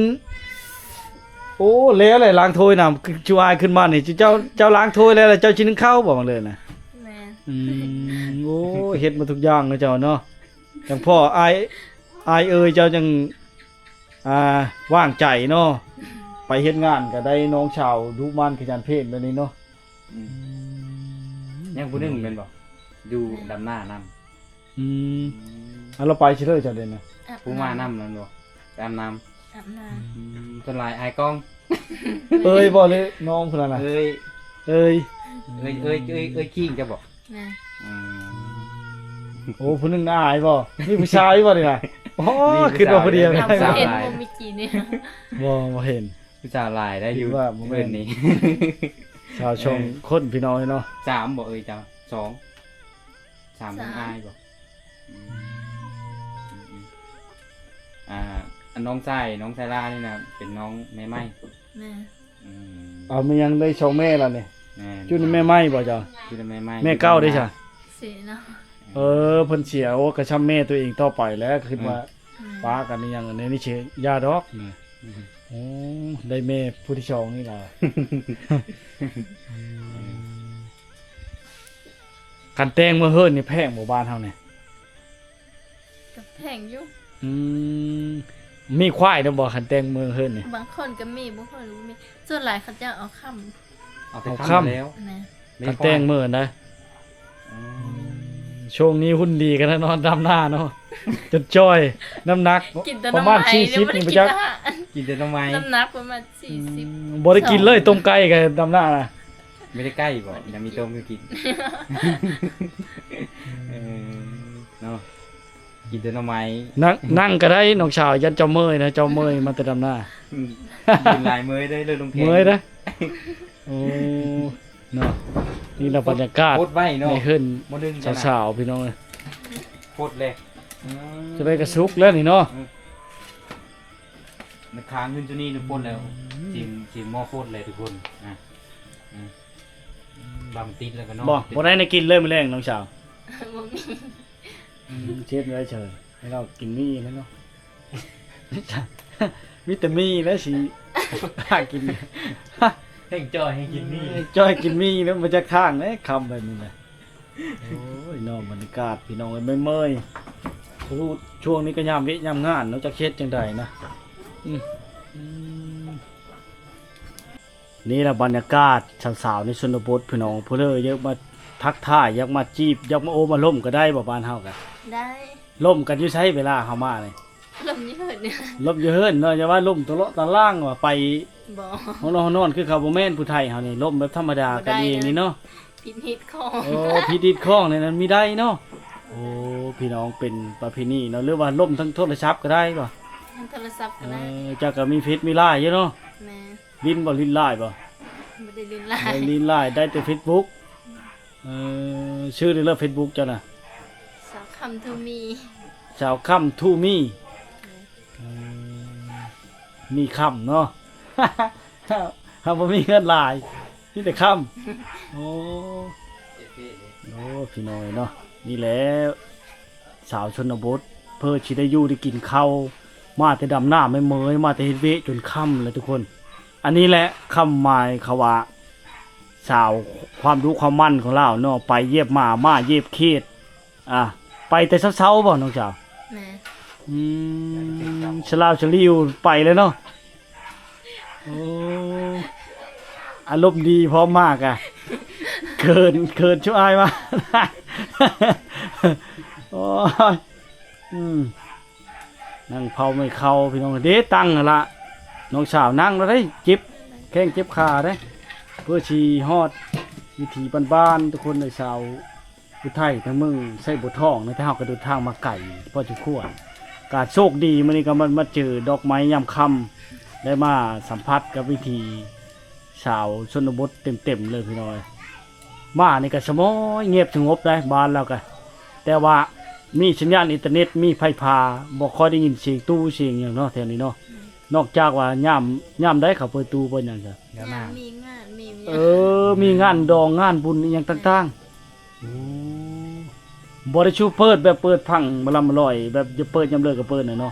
ໂອ້ ແລ້ວແຫຼະ ລ້າງຖ້ວຍນະ ຈຸອ້າຍຂຶ້ນມານີ້ ເຈົ້າ ເຈົ້າລ້າງຖ້ວຍແລ້ວ ແລ້ວເຈົ້າຊິໜຶ້ງເຂົ້າບໍ່ ບັງເລີນນະ ແມ່ນ ອືມ ໂອ້ ເຮັດໝົດທຸກຢ່າງເນາະເຈົ້າເນາະ ຈັ່ງພໍອ້າຍ ອ້າຍເອີຍ ເຈົ້າຈັ່ງ ອ່າ ວາງໃຈເນາະ ໄປເຮັດງານກໍໄດ້ນ້ອງສາວດຸໝັ່ນຂະຫຍັນເພງແບບນີ້ເນາະ. ອືມ ອືມ ຍັງຜູ້ໜຶ່ງແມ່ນບໍ່? ຢູ່ ແມ່ນ ດຳນານຳ. ອືມ ອືມ ອັນລາວໄປຊິເລີຍເຈົ້າເດນະ? ອາບນ້ຳ ຜູ້ມານຳນັ້ນບໍ່? ໄປອາບນ້ຳ ອາບນ້ຳ. ອືມ ສ່ວນຫຼາຍອ້າຍກ້ອງ ເອີຍບໍ່ ຫຼືນ້ອງຜູ້ນັ້ນນະ? ເອີຍ ເອີຍ ເອີຍ ເອີຍຄິງເຈົ້າບໍ່? ນະ ອືມ ໂອ້ ຜູ້ໜຶ່ງນະອາຍບໍ່? ມີຜູ້ຊາຍຢູ່ບໍ່ນີ້ນະ? ໂອ້ ມີຜູ້ຊາຍ ຄິດວ່າຜູ້ດຽວ ມີຜູ້ສາວຫຼາຍ ບໍ່ ບໍ່ເຫັນ ບໍ່ ບໍ່ເຫັນ ຜູ້ສາວຫຼາຍໄດ້ຢູ່ ຄິດວ່າບໍ່ແມ່ນ ເພິ່ນນີ້ ສາວສອງ ເອີ ຄົນພີ່ນ້ອງເນາະ. ສາມບໍ່ເອີຍເຈົ້າ? ສອງ ສາມ ສາມ ອາຍບໍ່? ອືມ ອືມ ອືມ ອ່າ ອັນນ້ອງຊາຍ ນ້ອງຊາຍລານີ້ນະ ເປັນນ້ອງແມ່ໃໝ່. ແມ່ນ ອືມ ເອົາ ແມ່ນຫຍັງໄດ້ສອງແມ່ລະນີ້? ແມ່ນ ຈຸດນີ້ແມ່ໃໝ່ບໍ່ເຈົ້າ? ຈຸດນີ້ແມ່ໃໝ່ ແມ່ເກົ່າເດ້ຊະ? ເສຍເນາະ. ເອີ ເພິ່ນເສຍ ໂອ້ ກໍຊ່ຳແມ່ຕົວເອງຕໍ່ໄປແຫຼະ ກໍຄິດວ່າ ອືມ ປ້າກັນອີ່ຫຍັງ ອັນນີ້ຊິຢ່າດອກນະ. ອືມ ໂອ້ ໄດ້ແມ່ຜູ້ທີສອງນີ້ລະ. ອືມ ຄັນແຕ່ງມື້ເຮີນນີ້ແພງບໍ່ ບ້ານເຮົານີ້? ກໍແພງຢູ່. ອືມ ມີຄວາຍນຳບໍ່ ຄັນແຕ່ງມື້ເຮີນນີ້? ບາງຄົນກໍມີ ບາງຄົນກໍບໍ່ມີ ສ່ວນຫຼາຍເຂົາເຈົ້າເອົາຄ່ຳ ເອົາແຕ່ ເອົາຄ່ຳ ຄ່ຳແລ້ວ ນະ ຄັນແຕ່ງມື້ນະ. ອືມ ອືມ ຊ່ວງນີ້ຫຸ່ນດີກັນນະ ນອນດຳນາເນາະ ຈົນຈ່ອຍ ນ້ຳໜັກປະມານສີ່ສິບນີ້ບໍ່ຈັກ. ກິນແຕ່ໜໍ່ໄມ້ ກິນແຕ່ໜໍ່ໄມ້ ນ້ຳໜັກປະມານສີ່ສິບ. ອືມ ບໍ່ໄດ້ກິນເລີຍ ຕົ້ມໄກ່ກັບດຳນານະ. ບໍ່ໄດ້ໄກ່ບໍ່? ຍັງມີຕົ້ມຢູ່ກິນ. ເອີ ເນາະ ກິນແຕ່ໜໍ່ໄມ້. ນັ່ງ ນັ່ງກໍໄດ້ນ້ອງສາວ ຢ້ານເຈົ້າເມື່ອຍນະ ເຈົ້າເມື່ອຍມາແຕ່ດຳນາ. ອືມ ຢືນຫຼາຍເມື່ອຍເດ້ ເລີຍລົງແຂນ ເມື່ອຍເດ້. ໂອ້ ເນາະ ນີ້ລະບັນຍາກາດ ໂພດໄວ້ເນາະ ໃນເຮືອນ ບໍ່ດຶງກັນນະ ສາວໆ ພີ່ນ້ອງເອີຍ ໂພດແລ້ວ. ອືມ ຈະໄດ້ກະສຸກແລ້ວນີ້ເນາະ. ອືມ ມັນຄ້າງຂຶ້ນຈຸນີ້ ໂພດແລ້ວ. ອືມ ຊິມ ຊິມໝໍ້ໂພດແລ້ວທຸກຄົນນະ. ອືມ ບາງຕິດແລ້ວກໍນອນ ບໍ່ ບໍ່ໄດ້ແນວກິນເລີຍມື້ແລງນ້ອງສາວ? ບໍ່ມີ. ອືມ ເຮັດໄວ້ເສີຍ ໃຫ້ລາວກິນໝີ່ແລ້ວເນາະ. ມີແຕ່ໝີ່ແລ້ວຊິຫາກິນ ແຮ່ງຈ່ອຍ ແຮ່ງກິນໝີ່ ເອີ ຈ່ອຍກິນໝີ່ແລ້ວ ບໍ່ຈັກທາງເດ້ ຄ່ຳແບບນີ້ນະ. ໂອ້ຍເນາະ ບັນຍາກາດພີ່ນ້ອງເອີຍ ເມື່ອຍໆ ຮູ້ ຊ່ວງນີ້ກໍຍາມວຽກຍາມງານເນາະ ຈັກເຮັດຈັ່ງໃດນະ. ອືມ ອືມ ນີ້ລະບັນຍາກາດສາວໆ ໃນຊົນນະບົດພີ່ນ້ອງ. ຜູ້ໃດຢາກມາທັກທາຍ ຢາກມາຈີບ ຢາກມາໂອ້ມາລົມກໍໄດ້ບໍ່? ບ້ານເຮົາກະໄດ້. ລົມກັນຢູ່ໃສເວລາເຮົາມານີ້? ລົມຢູ່ເຮືອນ ລົມຢູ່ເຮືອນເນາະ. ຢ່າວ່າລົມຕະເລາະຕະລ່າງວ່າໄປ ບໍ່ ຫ້ອງນອນ ຫ້ອງນອນ ຄືເຂົາບໍ່ແມ່ນຜູ້ໄທເຮົານີ້ ລົມແບບທຳມະດາ ບໍ່ໄດ້ ກັນເອງນີ້ເນາະ. ຜິດຮີດຄອງ ໂອ້ ຜິດຮີດຄອງນີ້ນັ້ນມີໄດ້ເນາະ. ໂອ້ ພີ່ນ້ອງ ເປັນປະເພນີເນາະ. ຫຼືວ່າລົມທາງໂທລະສັບກໍໄດ້ບໍ່? ທາງໂທລະສັບກໍໄດ້. ເອີ ເຈົ້າກໍມີເຟສມີລາຍຢູ່ເນາະ. ແມ່ນ. ຫຼິ້ນບໍ່? ຫຼິ້ນລາຍບໍ່? ບໍ່ໄດ້ຫຼິ້ນລາຍ ບໍ່ໄດ້ຫຼິ້ນລາຍ ໄດ້ແຕ່ເຟສບຸກ. ເອີ ຊື່ໄດ້ເລີຍເຟສບຸກເຈົ້ານະ? ສາວຄຳທູມີ ສາວຄຳທູມີ. ເອີ ມີຄຳເນາະ ເຮົາບໍ່ມີເງິນຫຼາຍ ມີແຕ່ຄຳ. ໂອ້ ໂອ້ ພີ່ນ້ອງເນາະ ນີ້ແຫຼະ ຊາວຊົນນະບົດ ເພື່ອຊິໄດ້ຢູ່ໄດ້ກິນເຂົ້າ ມາແຕ່ດຳນາເມື່ອຍໆ ມາແຕ່ເຮັດວຽກຈົນຄ່ຳແລ້ວທຸກຄົນ. ອັນນີ້ແຫຼະຄວາມໝາຍເຂົາວ່າ ສາວຄວາມດຸຄວາມໝັ່ນຂອງລາວເນາະ ໄປຢຽບໝາ ໝາຢຽບເຂດ. ອ່າ ໄປແຕ່ເຊົ້າໆບໍ່ນ້ອງສາວ? ແມ່ນ. ອືມ ສະຫຼາວສະຫຼິວໄປແລ້ວເນາະ. ໂອ້ ອາລົມດີພ້ອມມາກະ ເຂີນ ເຂີນຊຸອ້າຍມາ. ໂອ້ຍ ອືມ ນັ່ງເຜົາໄມ້ເຂົ້າພີ່ນ້ອງເດ້ ຕັ້ງຫັ້ນລະ ນ້ອງສາວນັ່ງແລ້ວເດ້ ເຈັບແຂ້ງເຈັບຂາເດ້ ເພື່ອຊິຮອດວິຖີບ້ານໆ ທຸກຄົນເອີຍ ສາວ ຜູ້ໄທທາງເມືອງໄຊບົວທອງນະ ແຕ່ເຮົາກໍເດີນທາງມາໄກພໍສົມຄວນ. ກະໂຊກດີມື້ນີ້ກໍມາ ມາເຈີດອກໄມ້ຍາມຄ່ຳ ໄດ້ມາສຳຜັດກັບວິຖີຊາວຊົນນະບົດເຕັມໆເລີຍພີ່ນ້ອງເອີຍ. ມານີ້ກໍສະໝອຍງຽບສະຫງົບໄດ໋ ບ້ານລາວກໍ ແຕ່ວ່າມີສັນຍານອິນເຕີເນັດ ມີໄຟຟ້າ ບໍ່ຄ່ອຍໄດ້ຍິນສຽງຕູ້ສຽງຫຍັງເນາະ ແຖວນີ້ເນາະ. ນອກຈາກວ່າຍາມ ຍາມໃດເຂົາເປີດຕູ້ເປີດຫຍັງຊະ? ຍາມມີງານ ມີຫຍັງ ເອີ ມີງານດອງງານບຸນອີ່ຫຍັງຕ່າງໆ. ໂອ້ ບໍ່ໄດ້ຊູເປີດແບບເປີດພັງມາລຳມາລອຍ ແບບຈະເປີດຍາມເລີກກໍເປີດນະເນາະ.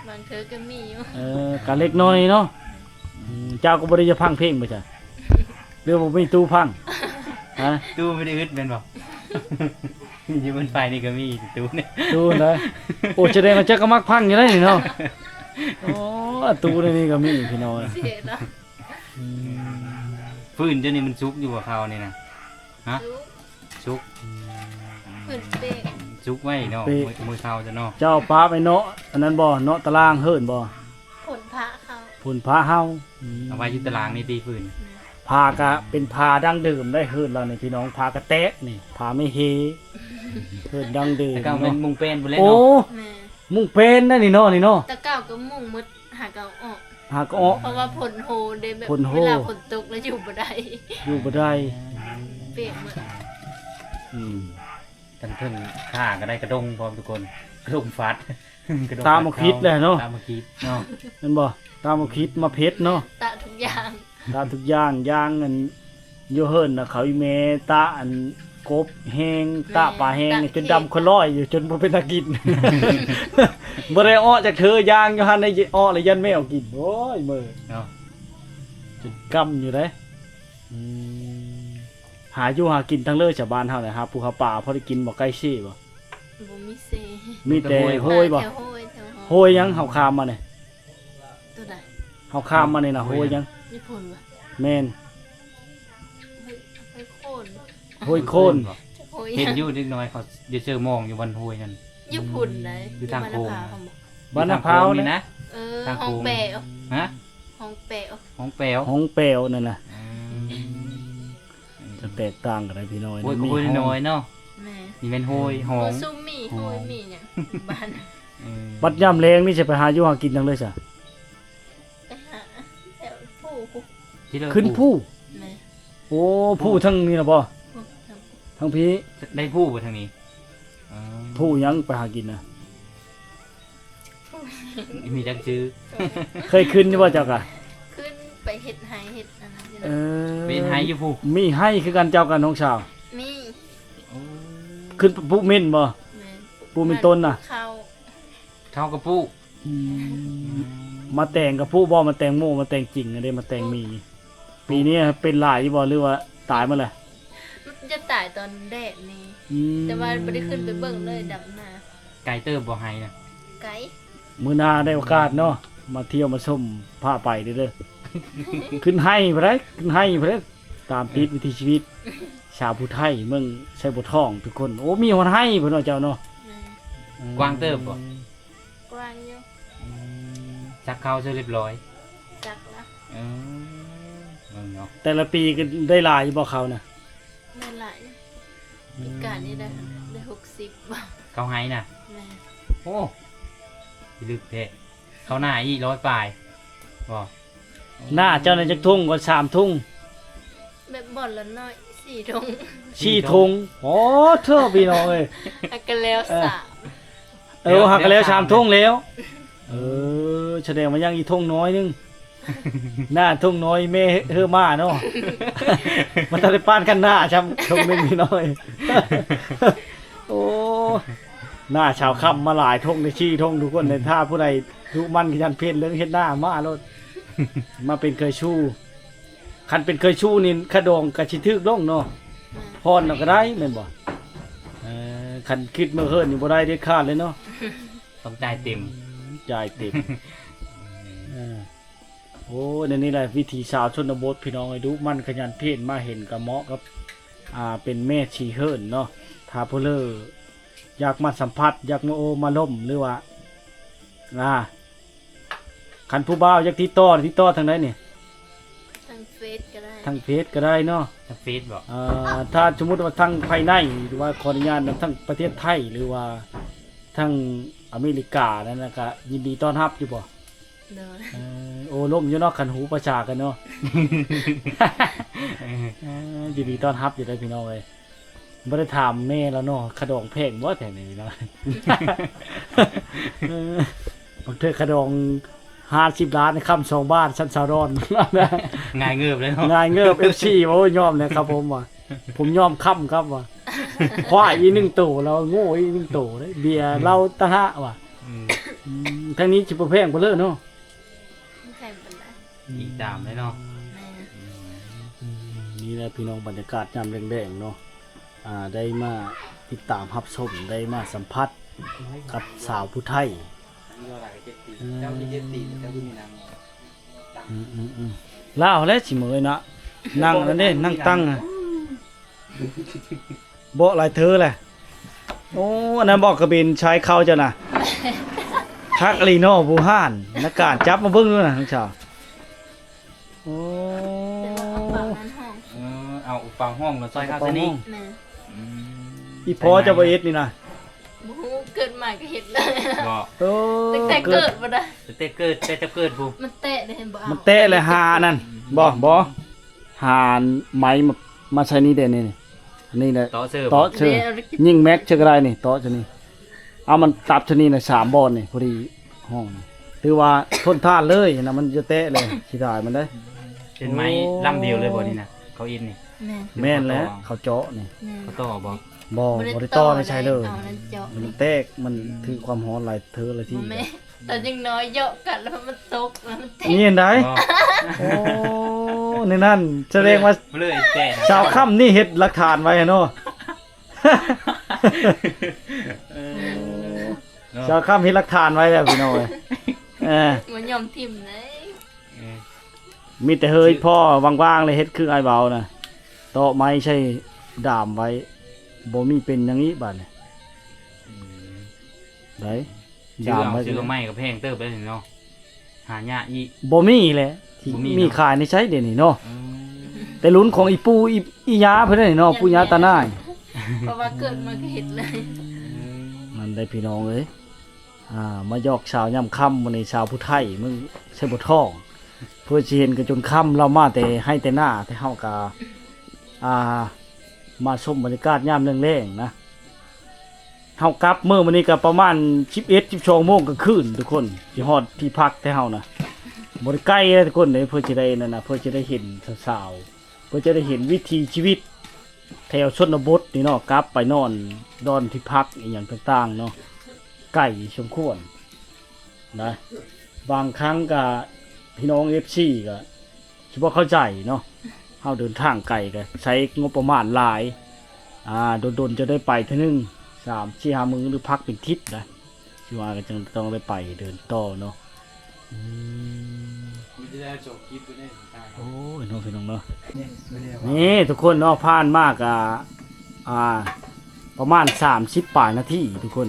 ບາງເທື່ອກໍມີຢູ່ ເອີ ກະເລັກນ້ອຍເນາະ. ອືມ ເຈົ້າກໍບໍ່ໄດ້ຈະພັງເພງບໍ່ຊະ ຫຼືວ່າບໍ່ມີຕູ້ພັງ? ຮະ ຕູ້ບໍ່ໄດ້ອຶດແມ່ນບໍ່? ຢູ່ບົນໄຟນີ້ກໍມີຕູ້ນີ້ ຕູ້ນະ. ໂອ້ ສະແດງວ່າເຈົ້າກໍມັກພັງຢູ່ໄດ໋ນີ້ເນາະ. ໂອ້ ຕູ້ໃນນີ້ກໍມີພີ່ນ້ອງ. ເສຍເນາະ. ອືມ ຟືນເຈົ້ານີ້ມັນສຸກຢູ່ບໍ່ ເຂົ້ານີ້ນະ? ຮະ? ສຸກ ສຸກ. ອືມ ຟືນເປະ ສຸກໄວ້ເນາະ. ເປະ ມື້ ມື້ເຊົ້າເຈົ້າເນາະ. ເຈົ້າປະໄວ້ເນາະ ອັນນັ້ນບໍ່ ເນາະຕາລາງເຮີນບໍ່? ຝົນພະເຂົາ ຝົນພະເຮົາ. ອືມ ເອົາໄວ້ຢູ່ຕາລາງນີ້ຕິຟືນ. ຜ້າກະເປັນຜ້າດັ້ງເດີມໄດ໋ ເຮີນລາວນີ້ພີ່ນ້ອງ ຜ້າກະແຕະນີ້ ຜ້າໄມ້ເຮ ເຮີນດັ້ງເດີມ. ແຕ່ເກົ່າແມ່ນມຸງແປ້ນພຸ້ນແຫຼະເນາະ. ໂອ້ ແມ່ນ ມຸງແປ້ນໄດ໋ນີ້ເນາະ ນີ້ເນາະ. ແຕ່ເກົ່າກໍມຸງໝົດ ຫາກໍເອົາອອກ ຫາກໍເອົາອອກ ເພາະວ່າຝົນໂຮເດ້ ແບບຝົນໂຮ ເວລາຝົນຕົກແລ້ວຢູ່ບໍ່ໄດ້ ຢູ່ບໍ່ໄດ້ ເປະໝົດ. ອືມ ທັງເທິງຂ້າກໍໄດ້ກະດົງພ້ອມທຸກຄົນ ກະດົງຟາດ ກະດົງ ຕາມມາຄິດແຫຼະເນາະ ຕາມມາຄິດເນາະ ແມ່ນບໍ່? ຕາມມາຄິດມາເພັດເນາະ ຕາທຸກຢ່າງ ຕາທຸກຢ່າງ ຢ່າງອັນ ຢູ່ເຮືອນນະ ເຂົາອີແມ່ຕາອັນກົບແຫ້ງ ແມ່ນ ຕາປາແຫ້ງ ຕາ ຈົນດຳ ເຂດ ຄະລອຍຢູ່ ຈົນບໍ່ເປັນຕາກິນ ບໍ່ໄດ້ເອາະຈັກເທື່ອ ຢ່າງຢູ່ຫັ້ນ ໄດ້ເອາະແລ້ວຢ້ານແມວກິນ. ໂອ້ຍ ເມີເນາະ ຈົນກຳຢູ່ເດ້. ອືມ ຫາຢູ່ຫາກິນທາງເລີ ຊາວບ້ານເຮົານະ ຫາປູຫາປາພໍໄດ້ກິນບໍ່? ໃກ້ເຊບໍ່? ບໍ່ມີເຊ ມີແຕ່ໂຮຍບໍ່? ແຕ່ໂຮຍ ແຕ່ໂຮຍ. ໂຮຍຫຍັງເຮົາຂ້າມມານີ້? ຕົວໃດ? ເຮົາຂ້າມມານີ້ນະ ໂຮຍຫຍັງ? ໂຮຍຫຍັງ? ຍີ່ປຸ່ນບໍ່? ແມ່ນ ໂຮຍໂຄນ ໂຮຍໂຄນ. ໂຮຍຫຍັງ? ເຫັນຢູ່ເດັກນ້ອຍເຂົາຢູ່ເຊີມອງຢູ່ບ່ອນໂຮຍນັ້ນ ຢູ່ພຸ້ນໃດ໋ ຢູ່ທາງໂຄ້ງ ບ້ານນາພາວນີ້ນະ. ເອີ ທາງໂຄ້ງ ຫ້ອງແປວ ຮະ? ຫ້ອງແປວ ຫ້ອງແປວ ຫ້ອງແປວນັ້ນນະ. ອືມ ຈະແຕກຕ່າງກັນໄດ໋ພີ່ນ້ອງ. ໂອ້ຍ ມີຫ້ອງ ໂຮຍນ້ອຍເນາະ. ແມ່ນ ນີ້ແມ່ນໂຮຍ ຫ້ອງ ໂຮຍ ມີໂຮຍ ມີຫຍັງບ້ານ. ເອີ ບັດຍາມແລງນີ້ຈະໄປຫາຢູ່ຫາກິນທາງໃດຊະ? ໄປຫາແຖວພູ ຂຶ້ນພູ. ແມ່ນ ໂອ້ ພູທາງນີ້ນະບໍ່? ທາງພີ້ ໄດ້ພູບໍ່ທາງນີ້? ເອີ ພູຫຍັງໄປຫາກິນນະ? ມີຈັກຊື່. ເຄີຍຂຶ້ນຢູ່ບໍ່ເຈົ້າກະ? ຂຶ້ນໄປເຮັດໄຮ່ເຮັດອັນນັ້ນຢູ່ນະ. ເອີ ໄປເຮັດໄຮ່ຢູ່ພູ. ມີໄຮ່ຄືກັນເຈົ້າກັບນ້ອງສາວ? ມີ. ໂອ້ ຂຶ້ນປູກເມັນບໍ່? ແມ່ນ ປູກເມັນຕົ້ນນະ ເຂົ້າ ເຂົ້າກະປູກ. ອືມ ມາແຕງກະປູກບໍ່? ມາແຕງໂມ ມາແຕງຈິງເດ້ ມາແຕງໝີ. ປີນີ້ເປັນຫຼາຍຢູ່ບໍ່ ຫຼືວ່າຕາຍໝົດແລ້ວ? ມັນຈະຕາຍຕອນແດດນີ້. ອືມ ແຕ່ວ່າບໍ່ໄດ້ຂຶ້ນໄປເບິ່ງເລີຍ ດຳນາ. ໄກເຕີບບໍ່ໄຮ່ນະ? ໄກ. ມື້ໜ້າໄດ້ໂອກາດເນາະ ມາທ່ຽວມາຊົມ ພາໄປເດີ້. ຂຶ້ນໄຮ່ພຸ້ນໃດ໋ ຂຶ້ນໄຮ່ພຸ້ນໃດ໋ ຕາມຕິດວິຖີຊີວິດຊາວຜູ້ໄທເມືອງໄຊບົວທອງທຸກຄົນ. ໂອ້ ມີຮອດໄຮ່ພຸ້ນເນາະເຈົ້າເນາະ. ແມ່ນ. ອືມ ກວ້າງເຕີບບໍ່? ກວ້າງຢູ່. ອືມ ສັກເຂົ້າເສີຍລຽບຮ້ອຍ? ສັກລະ. ເອີ ເບິ່ງເນາະ ແຕ່ລະປີກໍໄດ້ຫຼາຍຢູ່ບໍ່ເຂົ້ານະ? ໄດ້ຫຼາຍ. ອືມ ປີກາຍນີ້ໄດ້ ໄດ້ຫົກສິບບໍ່? ເຂົ້າໄຮ່ນະ? ແມ່ນ. ໂອ້ ພິລຶກແທ້. ເຂົ້າໜ້າອີກຮ້ອຍປາຍບໍ່? ໜ້າເຈົ້ານະຈັກຖົງ? ກໍສາມຖົງ. ແບບບ່ອນລະໜ້ອຍ ສີ່ຖົງ. ສີ່ຖົງ. ໂອ້ ເທີ ພີ່ນ້ອງເອີຍ ຫາກະແລ້ວ ເອີ ສາມ. ເອີ ຫາກະແລ້ວສາມຖົງແລ້ວ. ເອີ ສະແດງວ່າຍັງອີກຖົງນ້ອຍໜຶ່ງ. ໜ້າຖົງນ້ອຍແມ່ເຮີມາເນາະ ມັນທັນໄດ້ປານຄັນໜ້າຊ້ຳຖົງໜຶ່ງພີ່ນ້ອງເອີຍ. ໂອ້ ໜ້າສາວຄຳມາຫຼາຍຖົງ ໄດ້ສີ່ຖົງທຸກຄົນເລີຍ. ຖ້າຜູ້ໃດດຸໝັ່ນຂະຫຍັນເພນເລື່ອງເຮັດໜ້າມາໂລດ ມາເປັນເຄີຍຊູ. ຄັນເປັນເຄີຍຊູນີ້ ຄ່າດອງກໍຊິຖືກລົງເນາະ. ແມ່ນ. ຜ່ອນເອົາກໍໄດ້ແມ່ນບໍ່? ເອີ ຄັນຄິດມື້ເຮີນນີ້ບໍ່ໄດ້ເດັດຂາດເລີຍເນາະ ຕ້ອງຈ່າຍເຕັມ. ອືມ ຈ່າຍເຕັມ. ເອີ ໂອ້ ແນວນີ້ແຫຼະວິຖີຊາວຊົນນະບົດ ພີ່ນ້ອງເອີຍ ດຸໝັ່ນຂະຫຍັນເພນ. ມາເຫັນກໍເໝາະກັບ ອ່າ ເປັນແມ່ຊີເຮີນເນາະ. ຖ້າຜູ້ເລີຢາກມາສຳຜັດ ຢາກມາໂອ້ມາລົມ ຫຼືວ່າ ອ່າ ຄັນຜູ້ບ່າວຢາກຕິດຕໍ່ ຕິດຕໍ່ທາງໃດນີ້? ທາງເຟສກໍໄດ້. ທາງເຟສກໍໄດ້ເນາະ. ທາງເຟສບໍ່? ເອີ ຖ້າສົມມຸດວ່າທາງພາຍໃນ ຫຼືວ່າຂໍອະນຸຍາດນຳທາງປະເທດໄທ ຫຼືວ່າທາງອາເມລິການັ້ນນະ ກໍຍິນດີຕ້ອນຮັບຢູ່ບໍ່? ໂດຍ. ເອີ ໂອ້ລົມຢູ່ເນາະ ຄັນຮູ້ພາສາກັນເນາະ. ເອີ ເອີ ຍິນດີຕ້ອນຮັບຢູ່ເດີພີ່ນ້ອງເອີຍ. ບໍ່ໄດ້ຖາມແມ່ລາວເນາະ ຄ່າດອງແພງບໍ່ແຖວນີ້ເນາະ? ເອີ ບາງເທື່ອຄ່າດອງຫ້າສິບລ້ານ ຄ້ຳສອງບາດ ຊັ້ນຊາວດອນ. ງ່າຍເງີບເລີຍເນາະ ງ່າຍເງີບ. ເອັຟຊີ ໂອ້ຍ ຍອມແລ້ວຄັບຜົມວ່າ ຜົມຍອມຄ້ຳຄັບວ່າ ຄວາຍອີກໜຶ່ງໂຕ ລາວໂງ່ອີກໜຶ່ງໂຕເດ້ ເບຍລາວຕ່າງຫາກວ່າ. ອືມ ອືມ ທາງນີ້ຊິບໍ່ແພງປານເລີເນາະ. ບໍ່ແພງປານໃດ. ອີງຕາມເລີຍເນາະ. ແມ່ນ. ອືມ ນີ້ແຫຼະພີ່ນ້ອງ ບັນຍາກາດຍາມແລງໆເນາະ ອ່າ ໄດ້ມາຕິດຕາມຮັບຊົມ ໄດ້ມາສຳຜັດກັບສາວຜູ້ໄທ ເຈົ້າມີເຈັດຕີນ ເຈົ້າມີເຈັດຕີນ ເຈົ້າຄືມີນາງ ອືມໆໆ ລາວແຫຼະຊິເມີຍເນາະ ນັ່ງອັນນັ້ນເດ້ ນັ່ງຕັ້ງ ເບາະຫຼາຍເທີແຫຼະ. ໂອ້ ອັນນັ້ນເບາະກະເບັນຊາຍເຂົ້າເຈົ້ານະ ຄັກອີ່ຫຼີເນາະ ບູຮານ ນັກການ ຈັບມາເບິ່ງດູນະ ນ້ອງສາວ. ໂອ້ ແຕ່ວ່າເອົາປາກນັ້ນຫ້ອງ ເອີ ເອົາປາກຫ້ອງແລ້ວຊອຍເຂົ້າໃສ່ນີ້ ແມ່ນ ອືມ ອີ່ພໍ່ເຈົ້າບໍ່ເຮັດນີ້ນະ ບໍ່ຮູ້ ເກີດມາກໍເຮັດເລີຍ ບໍ່ ໂອ້ ຕັ້ງແຕ່ເກີດບໍ່ໄດ້ ຕັ້ງແຕ່ເກີດ ແຕ່ເຈົ້າເກີດພຸ້ນ ມັນແຕະໄດ້ ເຫັນບໍ່ ມັນແຕະແລ້ວຫາອັນນັ້ນ ອືມ ບໍ່ ບໍ່ ຫາໄມ້ມາ ມາໃສ່ນີ້ເດ້ ນີ້ ນີ້ ອັນນີ້ແຫຼະ ເຕາະເສີບ ເຕາະເສີບ ຍິງແມັກເຊີກໍໄດ້ນີ້ ເຕາະໃສ່ນີ້ ເອົາມັນຕັບຊະນີ້ນະ ສາມບ່ອນນີ້ ພໍດີຫ້ອງນີ້ ຖືວ່າທົນທານເລີຍນະ ມັນຈະແຕະເລີຍ ເສຍດາຍມັນເດ້. ເປັນໄມ້ ໂອ້ ລຳດຽວເລີຍບໍ່ນີ້ນະ ເຂົາອິດນີ້ ແມ່ນ ແມ່ນແຫຼະ ເຂົາເຈາະນີ້ ແມ່ນ ເຂົາຕໍ່ບໍ່ ບໍ່ ບໍ່ໄດ້ຕໍ່ໃນໃສເລີຍ ເອົານັ້ນເຈາະ ມັນແຕກ ມັນຖືກຄວາມຮ້ອນຫຼາຍເທີລະທີ ບໍ່ແມ່ນ ຕອນຍັງນ້ອຍເຍາະກັນແລ້ວມັນຕົກ ແລ້ວມັນແຕກ ນີ້ເຫັນໄດ ບໍ່ ໂອ້ ໃນນັ້ນ ສະແດງວ່າ ເລີຍແຕກ ສາວຄຳນີ້ເຮັດຫຼັກຖານໄວ້ເນາະ. ເອີ ເນາະ ສາວຄຳເຮັດຫຼັກຖານໄວ້ແລ້ວພີ່ນ້ອງເອີຍ ເອີ ບໍ່ຍອມຖິ້ມເດ້ ເອີ ມີແຕ່ເຮີ້ຍພໍ່ວ່າງໆ ແລ້ວເຮັດຄືອ້າຍເວົ້ານະ ເຕາະໄມ້ໃສ່ດາມໄວ້ ບໍ່ມີເປັນຫຍັງອີກບາດນີ້ ອືມ ໄດ້ ດາມໄວ້ ຊື້ໃໝ່ກໍແພງເຕີບເດ້ເນາະ ຫາຍາກອີກ ບໍ່ມີແຫຼະ ບໍ່ມີເນາະ ມີຂາຍໃນໃສດຽວນີ້ເນາະ ອືມ ແຕ່ລຸ້ນຂອງອີ່ປູ່ ອີ່ ອີ່ຍ່າເພິ່ນເດ້ເນາະ ປູ່ຍ່າຕາໜ້າຍ ເພາະວ່າເກີດມາກໍເຮັດເລີຍ ອືມ ນັ້ນໄດ໋ພີ່ນ້ອງເອີຍ ອ່າ ມາຢອກສາວຍາມຄ່ຳ ມື້ນີ້ສາວຜູ້ໄທເມືອງໄຊບົວທອງ ເພື່ອຊິເຫັນກັນຈົນຄ່ຳ ລາວມາແຕ່ໄຮ່ແຕ່ນາ ແຕ່ເຮົາກໍ ອ່າ ມາຊົມບັນຍາກາດຍາມແລງໆ ນະ. ເຮົາກັບມື້ມື້ນີ້ກໍປະມານສິບເອັດ ສິບສອງໂມງກາງຄືນທຸກຄົນ ຊິຮອດທີ່ພັກແຕ່ເຮົານະ ບໍ່ໄດ້ໄກເດ້ທຸກຄົນເດ້ ເພື່ອຈະໄດ້ນັ້ນນະ ເພື່ອຈະໄດ້ເຫັນສາວໆ ເພື່ອຈະໄດ້ເຫັນວິຖີຊີວິດແຖວຊົນນະບົດນີ້ເນາະ ກັບໄປນອນດອນທີ່ພັກອີ່ຫຍັງຕ່າງໆ ເນາະ ໄກສົມຄວນນະ ບາງຄັ້ງກະພີ່ນ້ອງເອັຟຊີກະ ຊິບໍ່ເຂົ້າໃຈເນາະ ເຮົາເດີນທາງໄກກໍໃຊ້ງົບປະມານຫຼາຍ ອ່າ ດົນໆ ຈະໄດ້ໄປເທື່ອໜຶ່ງ ສາມສີ່ຫ້າມື້ ຫຼື ພັກເປັນທິດນະ ຊິວ່າກໍຈັ່ງຕ້ອງໄດ້ໄປເດີນຕໍ່ເນາະ ອືມ ມີແຕ່ໄດ້ຈອກຄລິບຢູ່ໃນ ໂອ້ຍ ເນາະ ພີ່ນ້ອງເນາະ ນີ້ ນີ້ ນີ້ ທຸກຄົນເນາະ ຜ່ານມາກໍ ອ່າ ປະມານສາມສິບປາຍນາທີທຸກຄົນ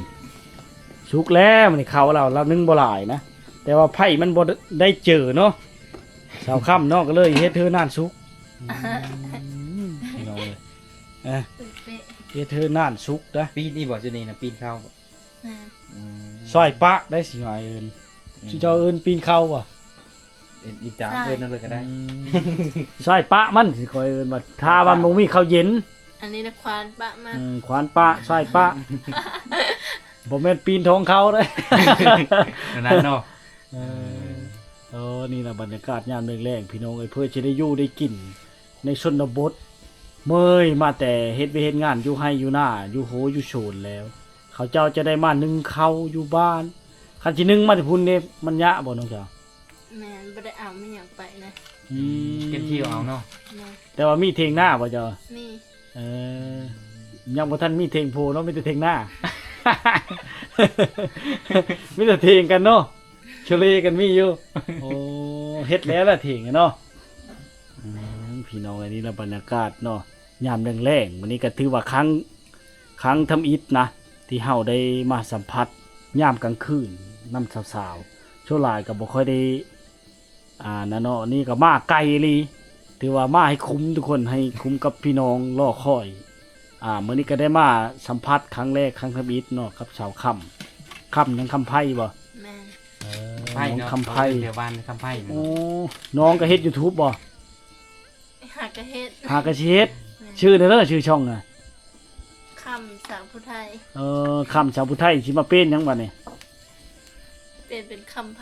ສຸກແລ້ວ ມື້ນີ້ເຂົ້າລາວ ລາວໜຶ້ງບໍ່ຫຼາຍນະ ແຕ່ວ່າໄຟມັນບໍ່ໄດ້ເຈີເນາະ ສາວຄ່ຳເນາະ ກໍເລີຍເຮັດເຮີ້ນານສຸກ ອືມ ພີ່ນ້ອງເອີຍ ເອີ ເຮັດເຮີ້ນານສຸກນະ ປີນອີ່ບໍ່ ຈຸນີ້ນະ ປີນເຂົ້າບໍ່ ແມ່ນ ອືມ ຊອຍປະໄດ້ຊິວ່າເອີ້ນ ອືມ ຊິເຈົ້າເອີ້ນປີນເຂົ້າບໍ່ ເອີ້ນອີກຕາມເອີ້ນນັ້ນເລີຍກໍໄດ້ ອືມ ຊອຍປະມັນ ຊິຂ້ອຍເອີ້ນວ່າ ຖ້າວ່າບໍ່ມີເຂົ້າເຢັນ ອັນນີ້ນະ ຄວານປະມັນ ອືມ ຄວານປະ ຊອຍປະ ບໍ່ແມ່ນປີນທອງເຂົ້າເດ້ ອັນນັ້ນເນາະ ເອີ ເອີ ນີ້ລະບັນຍາກາດຍາມແລງໆ ພີ່ນ້ອງເອີຍ ເພື່ອຊິໄດ້ຢູ່ໄດ້ກິນໃນຊົນນະບົດ ເມື່ອຍມາແຕ່ເຮັດວຽກເຮັດງານຢູ່ໄຮ່ຢູ່ນາ ຢູ່ໂຮຢູ່ສວນແລ້ວ ເຂົາເຈົ້າຈະໄດ້ມາໜຶ້ງເຂົ້າຢູ່ບ້ານ ຄັນຊິໜຶ້ງມາແຕ່ພຸ້ນເດ້ ມັນຍາກບໍ່ນ້ອງສາວ? ແມ່ນ ບໍ່ໄດ້ເອົາມີຫຍັງໄປນະ ອືມ ເກັບທີ່ເອົາເນາະ ແມ່ນ ແຕ່ວ່າມີຖຽງນາບໍ່ເຈົ້າ? ມີ ເອີ ຍັງບໍ່ທັນມີຖຽງໂພເນາະ ມີແຕ່ຖຽງນາ ມີແຕ່ຖຽງກັນເນາະ ໂຊເລກັນມີຢູ່ ໂອ້ ເຮັດແລ້ວລະຖຽງເນາະ ອືມ ພີ່ນ້ອງ ອັນນີ້ລະບັນຍາກາດເນາະ ຍາມແລງໆ ມື້ນີ້ກໍຖືວ່າຄັ້ງ ຄັ້ງທຳອິດນະ ທີ່ເຮົາໄດ້ມາສຳຜັດຍາມກາງຄືນນຳສາວໆ ສ່ວນຫຼາຍກໍບໍ່ຄ່ອຍໄດ້ ອ່າ ນັ້ນເນາະ ນີ້ກໍມາໄກອີ່ຫຼີ ຖືວ່າມາໃຫ້ຄຸ້ມທຸກຄົນ ໃຫ້ຄຸ້ມກັບພີ່ນ້ອງລໍຄອຍ ອ່າ ມື້ນີ້ກໍໄດ້ມາສຳຜັດຄັ້ງແລກ ຄັ້ງທຳອິດເນາະ ກັບສາວຄຳ ຄຳຫຍັງ ຄຳໄພບໍ່? ແມ່ນ ເອີ ຄຳໄພ ນ້ອງຄຳໄພ ແຖວບ້ານຄຳໄພ ໂອ້ ນ້ອງກໍເຮັດຢູທູບບໍ່? ຫາກະເຮັດ ຫາກະຊິເຮັດ ແມ່ນ ຊື່ແນວເດີ ຊື່ຊ່ອງນະ ຄຳສາວຜູ້ໄທ ເອີ ຄຳສາວຜູ້ໄທ ຊິມາເປັນຫຍັງບາດນີ້? ປ່ຽນເປັນຄຳໄພ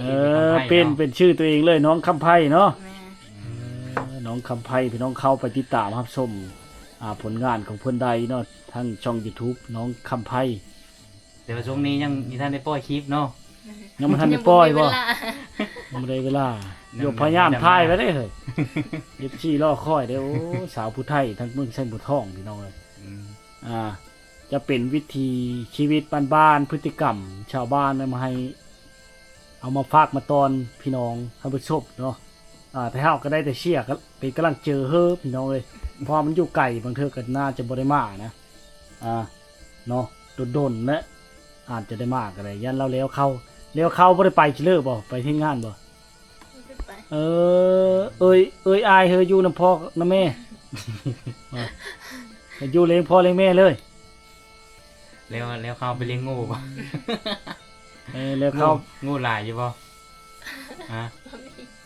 ເອີ ເປັນ ເປັນ ເປັນຊື່ຕົວເອງເລີຍ ນ້ອງຄຳໄພເນາະ ແມ່ນ ເອີ ນ້ອງຄຳໄພ ພີ່ນ້ອງເຂົ້າໄປຕິດຕາມຮັບຊົມ ອ່າ ຜົນງານຂອງເພິ່ນໄດ້ເນາະ ທາງຊ່ອງຢູທູບ ນ້ອງຄຳໄພ ແຕ່ວ່າຊ່ວງນີ້ຍັງບໍ່ທັນໄດ້ປ່ອຍຄລິບເນາະ ຍັງບໍ່ທັນໄດ້ປ່ອຍບໍ່? ຍັງບໍ່ມີເວລາ ຍັງບໍ່ໄດ້ເວລາ ຍັງ ໂຍ ພະຍາຍາມຖ່າຍໄວ້ເດ້ເຮີ້ຍ ເອັຟຊີລໍຄອຍເດ້ ໂອ້ ສາວຜູ້ໄທທາງເມືອງໄຊບົວທອງ ພີ່ນ້ອງເອີຍ ອືມ ອ່າ ຈະເປັນວິຖີຊີວິດບ້ານໆ ພຶດຕິກຳຊາວບ້ານນຳໃຫ້ ເອົາມາຝາກມາຕ້ອນພີ່ນ້ອງທ່ານຜູ້ຊົມເນາະ. ອ່າ ແຕ່ເຮົາກໍໄດ້ແຕ່ເຊຍ ກໍເປັນກຳລັງໃຈໃຫ້ພີ່ນ້ອງເອີຍ ເພາະວ່າມັນຢູ່ໄກ ບາງເທື່ອກໍໜ້າຈະບໍ່ໄດ້ມານະ ອ່າ ເນາະ ດົນໆ ແຫຼະ ອາດຈະໄດ້ມາກໍໄດ້ ຢ້ານລາວແລ້ວເຂົ້າ ແລ້ວເຂົ້າບໍ່ໄດ້ໄປຊິເລີບໍ່ ໄປເຮັດງານບໍ່? ບໍ່ໄດ້ໄປ. ເອີ ເອີຍ ເອີຍ ອ້າຍເຮີ້ຢູ່ນຳພໍ່ນຳແມ່ ຢູ່ລ້ຽງພໍ່ລ້ຽງແມ່ເລີຍ. ແລ້ວ ແລ້ວເຂົ້າໄປລ້ຽງງູບໍ່? ເອີ ແລ້ວເຂົ້າ ງູ ງູຫຼາຍຢູ່ບໍ່? ຮະ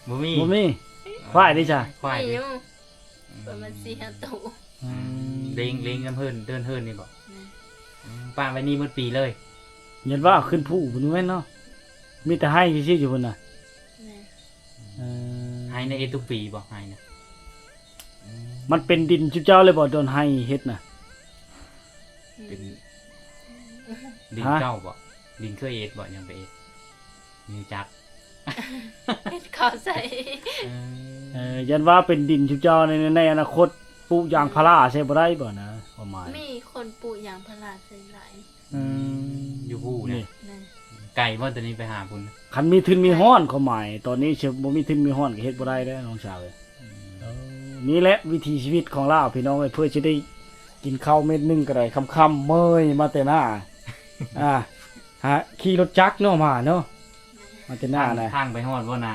ບໍ່ມີ ບໍ່ມີ. ຄວາຍເດຊະ? ຄວາຍ ມີຢູ່ ປະມານສີ່ຫ້າໂຕ. ອືມ ອືມ ລ້ຽງ ລ້ຽງນຳເຮືອນ ເດີ່ນເຮືອນນີ້ບໍ່? ແມ່ນ. ອືມ ປະໄວ້ນີ້ໝົດປີເລີຍ. ຢ້ານວ່າຂຶ້ນພູພຸ້ນແມ່ນເນາະ ມີແຕ່ໄຮ່ຊື່ໆຢູ່ພຸ້ນນະ. ແມ່ນ. ເອີ ໄຮ່ນະ ເຮັດທຸກປີບໍ່ ໄຮ່ນະ? ອືມ ມັນເປັນດິນຊຸມເຈົ້າເລີຍບໍ່ ດອນໄຮ່ເຮັດນະ? ເປັນ ອືມ ດິນ ຮະ ເຈົ້າບໍ່? ດິນເຄີຍເຮັດບໍ່? ຍັງໄປເຮັດ ມີຈັກ ເຮັດເຂົ້າໃສ່. ເອີ ເອີ ຢ້ານວ່າເປັນດິນຊຸມເຈົ້າໃນ ໃນອະນາຄົດປູກຢາງພາລາໃສ່ບໍ່ໄດ້ບໍ່ນະ ຄວາມໝາຍ? ມີຄົນປູກຢາງພາລາໃສ່ຫຼາຍ. ອືມ ຢູ່ພູນະ. ນີ້ ແມ່ນ. ໄກບໍ່ ຕອນນີ້ໄປຫາພຸ້ນ? ຄັນມີທຶນມີຮອນ ຄວາມໝາຍ ຕອນນີ້ຊິບໍ່ມີທຶນມີຮອນກໍເຮັດບໍ່ໄດ້ເດ້ນ້ອງສາວເອີຍ. ອືມ ເອີ ນີ້ແຫຼະວິຖີຊີວິດຂອງລາວພີ່ນ້ອງເອີຍ ເພື່ອຊິໄດ້ກິນເຂົ້າເມັດໜຶ່ງກໍໄດ້ຄ່ຳໆ ເມື່ອຍມາແຕ່ນາ ອ່າ ຫາຂີ່ລົດຈັກເນາະ ມາເນາະ ມາແຕ່ນານະ. ທາງ ທາງໄປຮອດບໍ່ນາ?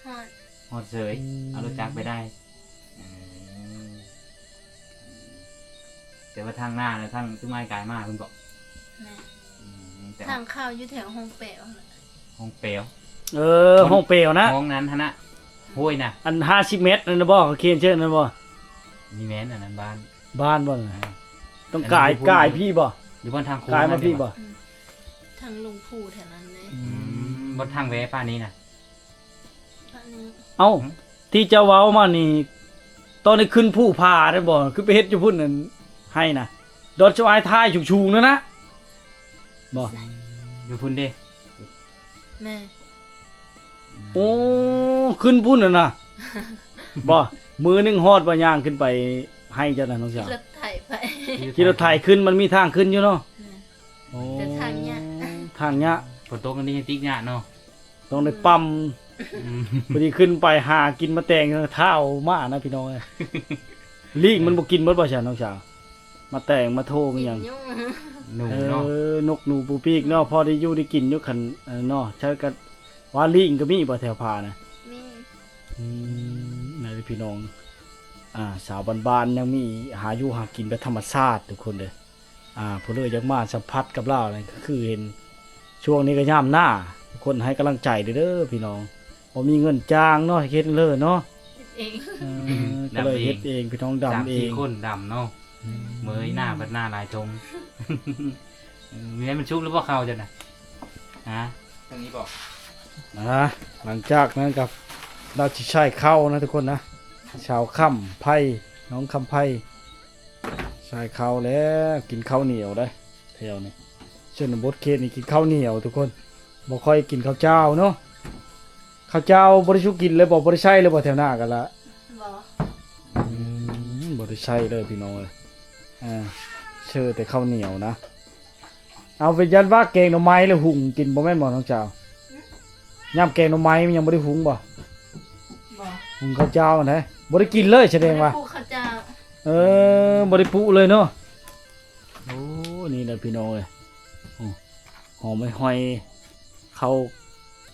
ຮອດ ຮອດເສີຍ. ອືມ ເອົາລົດຈັກໄປໄດ້. ເອີ ແຕ່ວ່າທາງນານະ ທາງຈຸມອ້າຍກາຍມາພຸ້ນບໍ່? ແມ່ນ. ອືມ ແຕ່ ທາງເຂົ້າຢູ່ແຖວຫ້ອງແປວຫັ້ນແຫຼະ. ຫ້ອງແປວ. ເອີ ຫ້ອງ ຫ້ອງແປວນະ ຫ້ອງນັ້ນຫັ້ນນະ ຫ້ວຍນະ ອັນຫ້າສິບແມັດນັ້ນນະບໍ່? ເຂົາຂຽນຊື່ນັ້ນບໍ່? ນີ້ແມ່ນ ອັນນັ້ນບ້ານ ບ້ານບໍ່ນະ? ອ່າ ຕ້ອງກາຍ ອັນນີ້ຢູ່ພຸ້ນ ກາຍພີ້ບໍ່? ຢູ່ບ່ອນທາງໂຄ້ງ ກາຍມາພີ້ບໍ່? ຫັ້ນເດ້. ອືມ ທາງລົງພູແຖວນັ້ນເດ້. ອືມ ບໍ່ທາງແວະປານນີ້ນະ. ເອົ້າ ທີ່ເຈົ້າເວົ້າມານີ້ ຕອນໄດ້ຂຶ້ນພູຜາໄດ້ບໍ່? ຄືໄປເຮັດຢູ່ພຸ້ນນັ້ນ ໄຮ່ນະ ດອນຈຸມອ້າຍຖ່າຍສູງໆນັ້ນນະ ບໍ່? ຢູ່ພຸ້ນເດ້. ແມ່ນ. ໂອ້ ຂຶ້ນພຸ້ນນະ ບໍ່? ມື້ໜຶ່ງຮອດບໍ່ ຍ່າງຂຶ້ນໄປໄຮ່ເຈົ້ານະນ້ອງສາວ? ຂີ່ລົດໄຖໄປ. ຂີ່ລົດໄຖຂຶ້ນ ມັນມີທາງຂຶ້ນຢູ່ເນາະ. ແມ່ນ. ໂອ້ ແຕ່ທາງຍາກ ທາງຍາກ. ຝົນຕົກອັນນີ້ຕິກຍາກເນາະ. ຕ້ອງໄດ້ປ້ຳ. ອືມ ພໍດີຂຶ້ນໄປຫາກິນມາແຕງ ທ້າວມານະພີ່ນ້ອງເອີຍ. ລີ້ງມັນບໍ່ກິນເບິດບໍ່ຊະນ້ອງສາວ? ມາແຕງມາໂທງອີ່ຫຍັງ. ກິນຢູ່ ໜູເນາະ. ເອີ ນົກໜູປູປີກເນາະ ພໍໄດ້ຢູ່ໄດ້ກິນຢູ່. ຄັນ ເອີ ເນາະ ໃຊ່ ກະວ່າລີ້ງກໍມີບໍ່ແຖວຜານະ? ມີ. ອືມ ນັ້ນແຫຼະພີ່ນ້ອງ ອ່າ ສາວບ້ານໆ ຍັງມີຫາຢູ່ຫາກິນແບບທຳມະຊາດທຸກຄົນເດີ. ອ່າ ຜູ້ເລີຍຢາກມາສຳຜັດກັບລາວນີ້ ກໍຄືເຫັນຊ່ວງນີ້ກໍຍາມໜ້າ ທຸກຄົນໃຫ້ກຳລັງໃຈເດີພີ່ນ້ອງ. ບໍ່ມີເງິນຈ້າງເນາະ ເຮັດເລີເນາະ. ເຮັດເອງ. ເອີ ກໍເລີຍເຮັດເອງ ພີ່ນ້ອງດຳເອງ. ສາມສີ່ຄົນດຳເນາະ. ອືມ ເມີຍໜ້າບັດໜ້າຫຼາຍທົງ. ເອີ ມີໃຫ້ມັນສຸກຫຼືບໍ່ເຂົ້າເຈົ້ານະ? ຮະ ຕົງນີ້ບໍ່? ອ່າ ຫຼັງຈາກນັ້ນກໍ ລາວຊິໃສ່ເຂົ້ານະທຸກຄົນນະ. ຊາວຄຳໄພ ນ້ອງຄຳໄພ ໃສ່ເຂົ້າແລ້ວ ກິນເຂົ້າໜຽວໄດ໋ ແຖວນີ້ ຊົນນະບົດເຂດນີ້ກິນເຂົ້າໜຽວທຸກຄົນ ບໍ່ຄ່ອຍກິນເຂົ້າຈ້າວເນາະ. ເຂົ້າຈ້າວບໍ່ໄດ້ສູ່ກິນເລີຍບໍ່? ບໍ່ໄດ້ໃສ່ເລີຍບໍ່ແຖວໜ້າກັນລະ? ບໍ່. ອືມ ບໍ່ໄດ້ໃສ່ເລີຍພີ່ນ້ອງເອີຍ. ອ່າ ເຊີແຕ່ເຂົ້າໜຽວນະ. ເອົາ ເປັນຢ້ານວ່າແກງໜໍ່ໄມ້ແລ້ວຫຸງກິນບໍ່ແມ່ນບໍ່ນ້ອງສາວ? ຫຶ? ຍາມແກງໜໍ່ໄມ້ມັນຍັງບໍ່ໄດ້ຫຸງບໍ່? ບໍ່. ຫຸງເຂົ້າຈ້າວຫັ້ນໃດ໋ ບໍ່ໄດ້ກິນເລີຍ ສະແດງວ່າ ບໍ່ໄດ້ປຸເຂົ້າຈ້າວ. ເອີ ບໍ່ໄດ້ປຸເລີຍເນາະ. ໂອ້ ນີ້ແຫຼະພີ່ນ້ອງເອີຍ ໂອ້ ຫອມຫອຍໆ ເຂົ້າ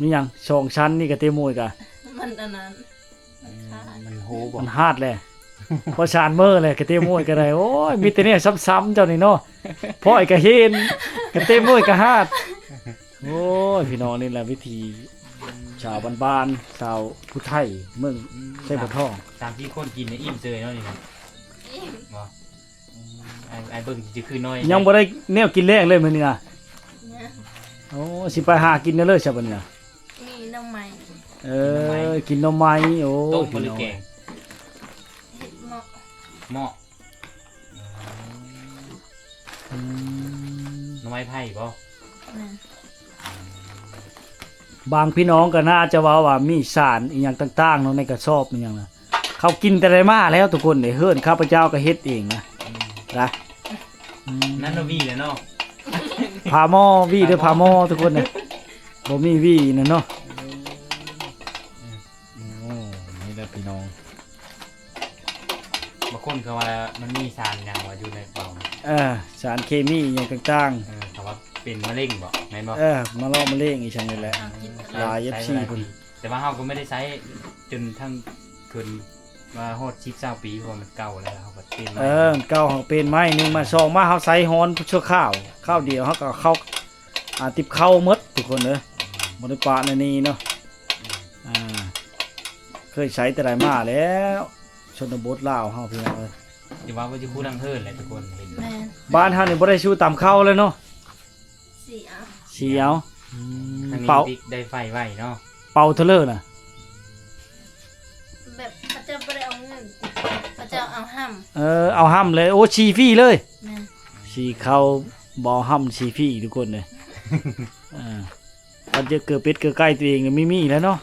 ມີຫຍັງ ສອງຊັ້ນນີ້ກະເຕໂມຍກະ ມັນອັນນັ້ນ ມັນໂຮບໍ່ ມັນຮາດແຫຼະ ພໍສາມມື້ແຫຼະກະເຕໂມຍກະໄດ້. ໂອ້ຍ ມີແຕ່ແນວຊ້ຳໆ ເຈົ້ານີ້ເນາະ ພ້ອຍກະເຫັນ ກະເຕໂມຍກະຮາດ. ໂອ້ຍ ພີ່ນ້ອງ ນີ້ແຫຼະວິຖີຊາວບ້ານໆ ຊາວຜູ້ໄທເມືອງ ອືມ ໄຊບັວທອງ. ສາມສີ່ຄົນກິນນີ້ອີ່ມເຊີຍເນາະນີ້ ອີ່ມ ບໍ່? ອືມ ອ້າຍ ອ້າຍເບິ່ງຊິຄືນ້ອຍ ຍັງບໍ່ໄດ້ແນວກິນແລງເລີຍມື້ນີ້ນະ. ຍັງ. ໂອ້ ຊິໄປຫາກິນແນວເລີຍຊະບັດນີ້ນະ. ມີໜໍ່ໄມ້. ເອີ ກິນໜໍ່ໄມ້ ກິນໜໍ່ໄມ້. ໂອ້ ຕົ້ມບໍ່ ຫຼືແກງ? ເຮັດເໝາະ ເໝາະ. ອືມ ໜໍ່ໄມ້ໄຜ່ບໍ່? ແມ່ນ. ບາງພີ່ນ້ອງກໍໜ້າຈະເວົ້າວ່າມີສານອີ່ຫຍັງຕ່າງໆເນາະ ໃນກະສອບອີ່ຫຍັງນະ ເຂົາກິນແຕ່ໄດ້ມາແລ້ວທຸກຄົນເດ້. ເຮືອນຂ້າພະເຈົ້າກໍເຮັດເອງນະ ອືມ ນະ ອືມ ນັ້ນນະຫວີແຫຼະເນາະ ຝາໝໍ້ ຫວີເດີ ຝາໝໍ້ ຝາໝໍ້ທຸກຄົນນະ ບໍ່ມີຫວີນະເນາະ. ມັນມີສານຫຍັງວ່າຢູ່ໃນເປົານີ້? ເອີ ສານເຄມີຫຍັງຕ່າງໆ ເອີ ເຂົາວ່າເປັນມະເຮັງບໍ ແມ່ນບໍ? ເອີ ມະເລາະມະເຮັງອີ່ຫຍັງນີ້ແຫຼະ. ເອົາກິນ ຫຼາຍ ເອັຟຊີ ເພິ່ນ ແຕ່ວ່າເຮົາກໍບໍ່ໄດ້ໃຊ້ຈົນທັງ ຂຶ້ນມາຮອດສິບຊາວປີ ເພາະວ່າມັນເກົ່າແລ້ວ ເຮົາກໍປ່ຽນໃໝ່. ເອີ ເກົ່າເຮົາກໍປ່ຽນໃໝ່ ໜຶ່ງມາ ສອງມາ ເຮົາໃຊ້ຮ້ອນຊົ່ວຄາວ ຄາວດຽວເຮົາກໍເຂົ້າ ອ່າ ຕິບເຂົ້າໝົດທຸກຄົນເອີຍ ບໍ່ໄດ້ປະໃນນີ້ເນາະ. ອ່າ ເຄີຍໃຊ້ແຕ່ໃດມາແລ້ວ ຊົນນະບົດລາວເຮົາ ພີ່ນ້ອງເອີຍ. ຖືວ່າບໍ່ຊິຄູດັງເຮີນແຫຼະທຸກຄົນເຫັນ. ແມ່ນ. ບ້ານເຮົານີ້ບໍ່ໄດ້ຊູຕຳເຂົ້າເລີຍເນາະ. ສີເອົາ ສີເອົາ. ອືມ ທາງນີ້ ເປົາ ໄດ້ໄຟໄວເນາະ. ເປົາເທົ່າເລີນະ? ແບບເຂົາເຈົ້າບໍ່ໄດ້ເອົາເງິນ ເຂົາເຈົ້າເອົາຫ້ຳ. ເອີ ເອົາຫ້ຳເລີຍ. ໂອ້ ສີຟຣີເລີຍ. ແມ່ນ. ສີເຂົ້າບໍ່ເອົາຫ້ຳ ສີຟຣີທຸກຄົນເອີຍ. ເອີ ບັດເຈີເກີເປັດເກີໄກ່ຕົວເອງນີ້ມີ ມີແລ້ວເນາະ.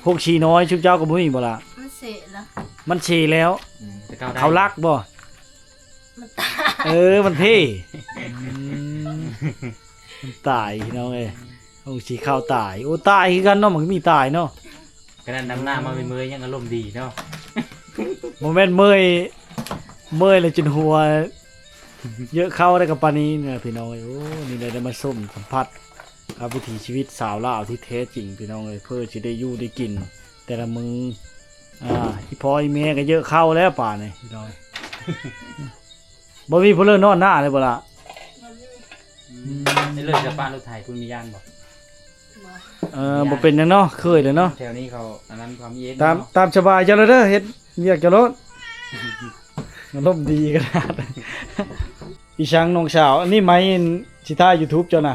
ພວກສີນ້ອຍຊຸມເຈົ້າກໍບໍ່ມີບໍ່ລະ? ມັນເສະແລ້ວ ມັນເສະແລ້ວ. ອືມ ແຕ່ເກົ່າໄດ້ ເຂົາລັກບໍ່? ມັນຕາຍ. ເອີ ມັນເພ. ອືມ ມັນຕາຍພີ່ນ້ອງເອີຍ. ໂອ້ ສີເຂົ້າຕາຍ. ໂອ້ ຕາຍຄືກັນເນາະ ມັນກໍມີຕາຍເນາະ. ຂະໜາດດຳໜ້າມາເມື່ອຍໆ ຍັງອາລົມດີເນາະ. ບໍ່ແມ່ນເມື່ອຍ ເມື່ອຍແລ້ວຈົນຫົວເຍີະເຂົ້າໄດ້ກັບປານນີ້ນະພີ່ນ້ອງເອີຍ. ໂອ້ ນີ້ແຫຼະ ໄດ້ມາຊົມສຳຜັດກັບວິຖີຊີວິດຊາວລາວທີ່ແທ້ຈິງພີ່ນ້ອງເອີຍ ເພື່ອຊິໄດ້ຢູ່ໄດ້ກິນແຕ່ລະມື້. ອ່າ ອີ່ພໍ່ອີ່ແມ່ກໍເຍີະເຂົ້າແລ້ວປານນີ້ພີ່ນ້ອງ. ບໍ່ມີຜູ້ເລີນນອນໜ້າເລີຍບໍ່ລະ? ບໍ່ມີ. ອືມ ໃນເລີກຈະປະລົດໄຖພຸ້ນມີຢ້ານບໍ່? ບໍ່. ເອີ ບໍ່ເປັນຫຍັງເນາະ ເຄີຍແລ້ວເນາະ. ແຖວນີ້ເຂົາອັນນັ້ນ ຄວາມເຢັນ ຕາມ ເນາະ ຕາມສະບາຍເຈົ້າເລີຍເດີ ເຮັດວຽກເຈົ້າໂລດ. ອາລົມດີຂະໜາດ. ອີ່ສັງນ້ອງສາວ ອັນນີ້ໄມຊິຖ່າຍຢູທູບເຈົ້ານະ.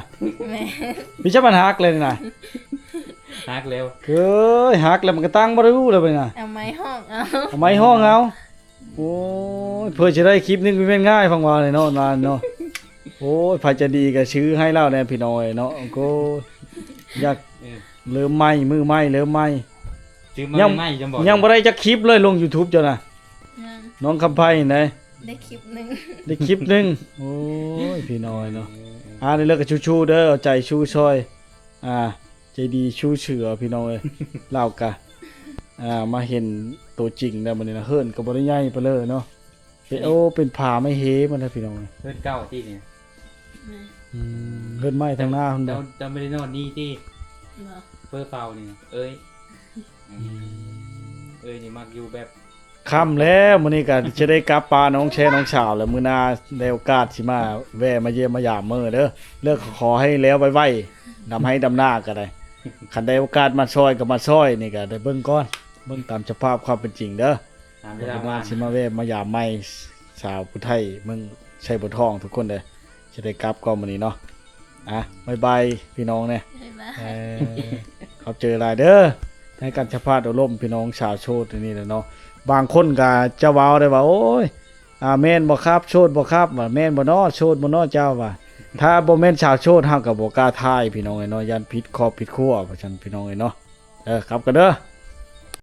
ແມ່ນ. ມີຈັກມັນຫັກເລີຍນະ. ຫັກແລ້ວ. ເອີຍ ຫັກແລ້ວມັນກໍຕັ້ງບໍ່ໄດ້ຮູ້ແລ້ວບັດນີ້ນະ. ເອົາໄມຮ້ອງເອົາ ເອົາໄມຮ້ອງເອົາ. ໂອ້ຍ ເພື່ອຈະໄດ້ຄລິບໜຶ່ງແມ່ນງ່າຍ ຟັງວ່າເນາະ ນານເນາະ. ໂອ້ຍ ໃຜໃຈດີກໍຊື້ໃຫ້ລາວແດ່ພີ່ນ້ອງເອີຍເນາະ. ໂອ້ຍ ຢາກ ເອີ ເລີ່ມໃໝ່ ມື້ໃໝ່ເລີ່ມໃໝ່. ຊື້ມາ ຍັງ ໃໝ່ໆ ຍັງບໍ່ ຍັງບໍ່ໄດ້ຈັກຄລິບເລີຍ ລົງຢູທູບເຈົ້ານະ. ຍັງ. ນ້ອງຄຳໄພໄດ໋ ໄດ້ຄລິບໜຶ່ງ ໄດ້ຄລິບໜຶ່ງ. ໂອ້ຍ ພີ່ນ້ອງເນາະ. ເອີ ເອີ ອ່າ ໄດ້ເລີກກໍສູ້ໆເດີ ເອົາໃຈສູ້ຊ່ອຍ. ອ່າ ໃຈດີສູ້ເສືອພີ່ນ້ອງເອີຍ. ລາວກະ ອ່າ ມາເຫັນໂຕຈິງແລ້ວມື້ນີ້ນະ ເຮືອນກໍບໍ່ໄດ້ໃຫຍ່ປານໃດເນາະ. ເປັນ ໂອ້ ເປັນຜາໄມ້ເຮໝົດແລ້ວພີ່ນ້ອງເອີຍ. ເຮືອນເກົ່າຕິນີ້? ແມ່ນ. ອືມ ເຮືອນໃໝ່ທາງໜ້າພຸ້ນບໍ່? ເຈົ້າ ເຈົ້າບໍ່ໄດ້ນອນນີ້ຕິ? ບໍ່. ເປີເປົ່ານີ້ ເອີຍ. ອືມ ເອີຍນີ້ມັກຢູ່ແບບ ຄ່ຳແລ້ວ ມື້ນີ້ກໍຈະໄດ້ກັບປະນ້ອງແຊນ້ອງສາວແລ້ວ ມື້ໜ້າໄດ້ໂອກາດຊິມາແວ່ມາຢ້ຽມມາຢາມເມີເດີ. ແລ້ວກໍຂໍໃຫ້ແລ້ວໄວໆ ດຳໄຮ່ດຳນາກໍໄດ້. ຄັນໄດ້ໂອກາດມາຊ່ອຍກໍມາຊ່ອຍ ນີ້ກໍໄດ້ເບິ່ງກ່ອນ ເບິ່ງຕາມສະພາບຄວາມເປັນຈິງເດີ. ຕາມເວລາວ່າງ ຊິມາແວ່ມາຢາມໃໝ່ ສາວຜູ້ໄທເມືອງໄຊບົວທອງທຸກຄົນເດີ. ຈະໄດ້ກັບກ່ອນມື້ນີ້ເນາະ. ອ່ະ ບາຍບາຍພີ່ນ້ອງແດ່. ບາຍບາຍ. ເອີ ຂອບໃຈຫຼາຍເດີ ໃຫ້ການສຳພາດອົບຮົມພີ່ນ້ອງສາວໂສດນີ້ແຫຼະເນາະ. ບາງຄົນກໍຈະເວົ້າໄດ້ວ່າ ໂອ້ຍ ອ່າ ແມ່ນບໍ່ຄັບ ໂສດບໍ່ຄັບ ວ່າ ແມ່ນບໍ່ເນາະ ໂສດບໍ່ເນາະເຈົ້າ ວ່າ ຖ້າບໍ່ແມ່ນສາວໂສດ ເຮົາກໍບໍ່ກ້າຖ່າຍພີ່ນ້ອງເອີຍເນາະ ຢ້ານຜິດຄອບຜິດຄົວ ວ່າຊັ້ນພີ່ນ້ອງເອີຍເນາະ. ເອີ ກັບກັນເດີ.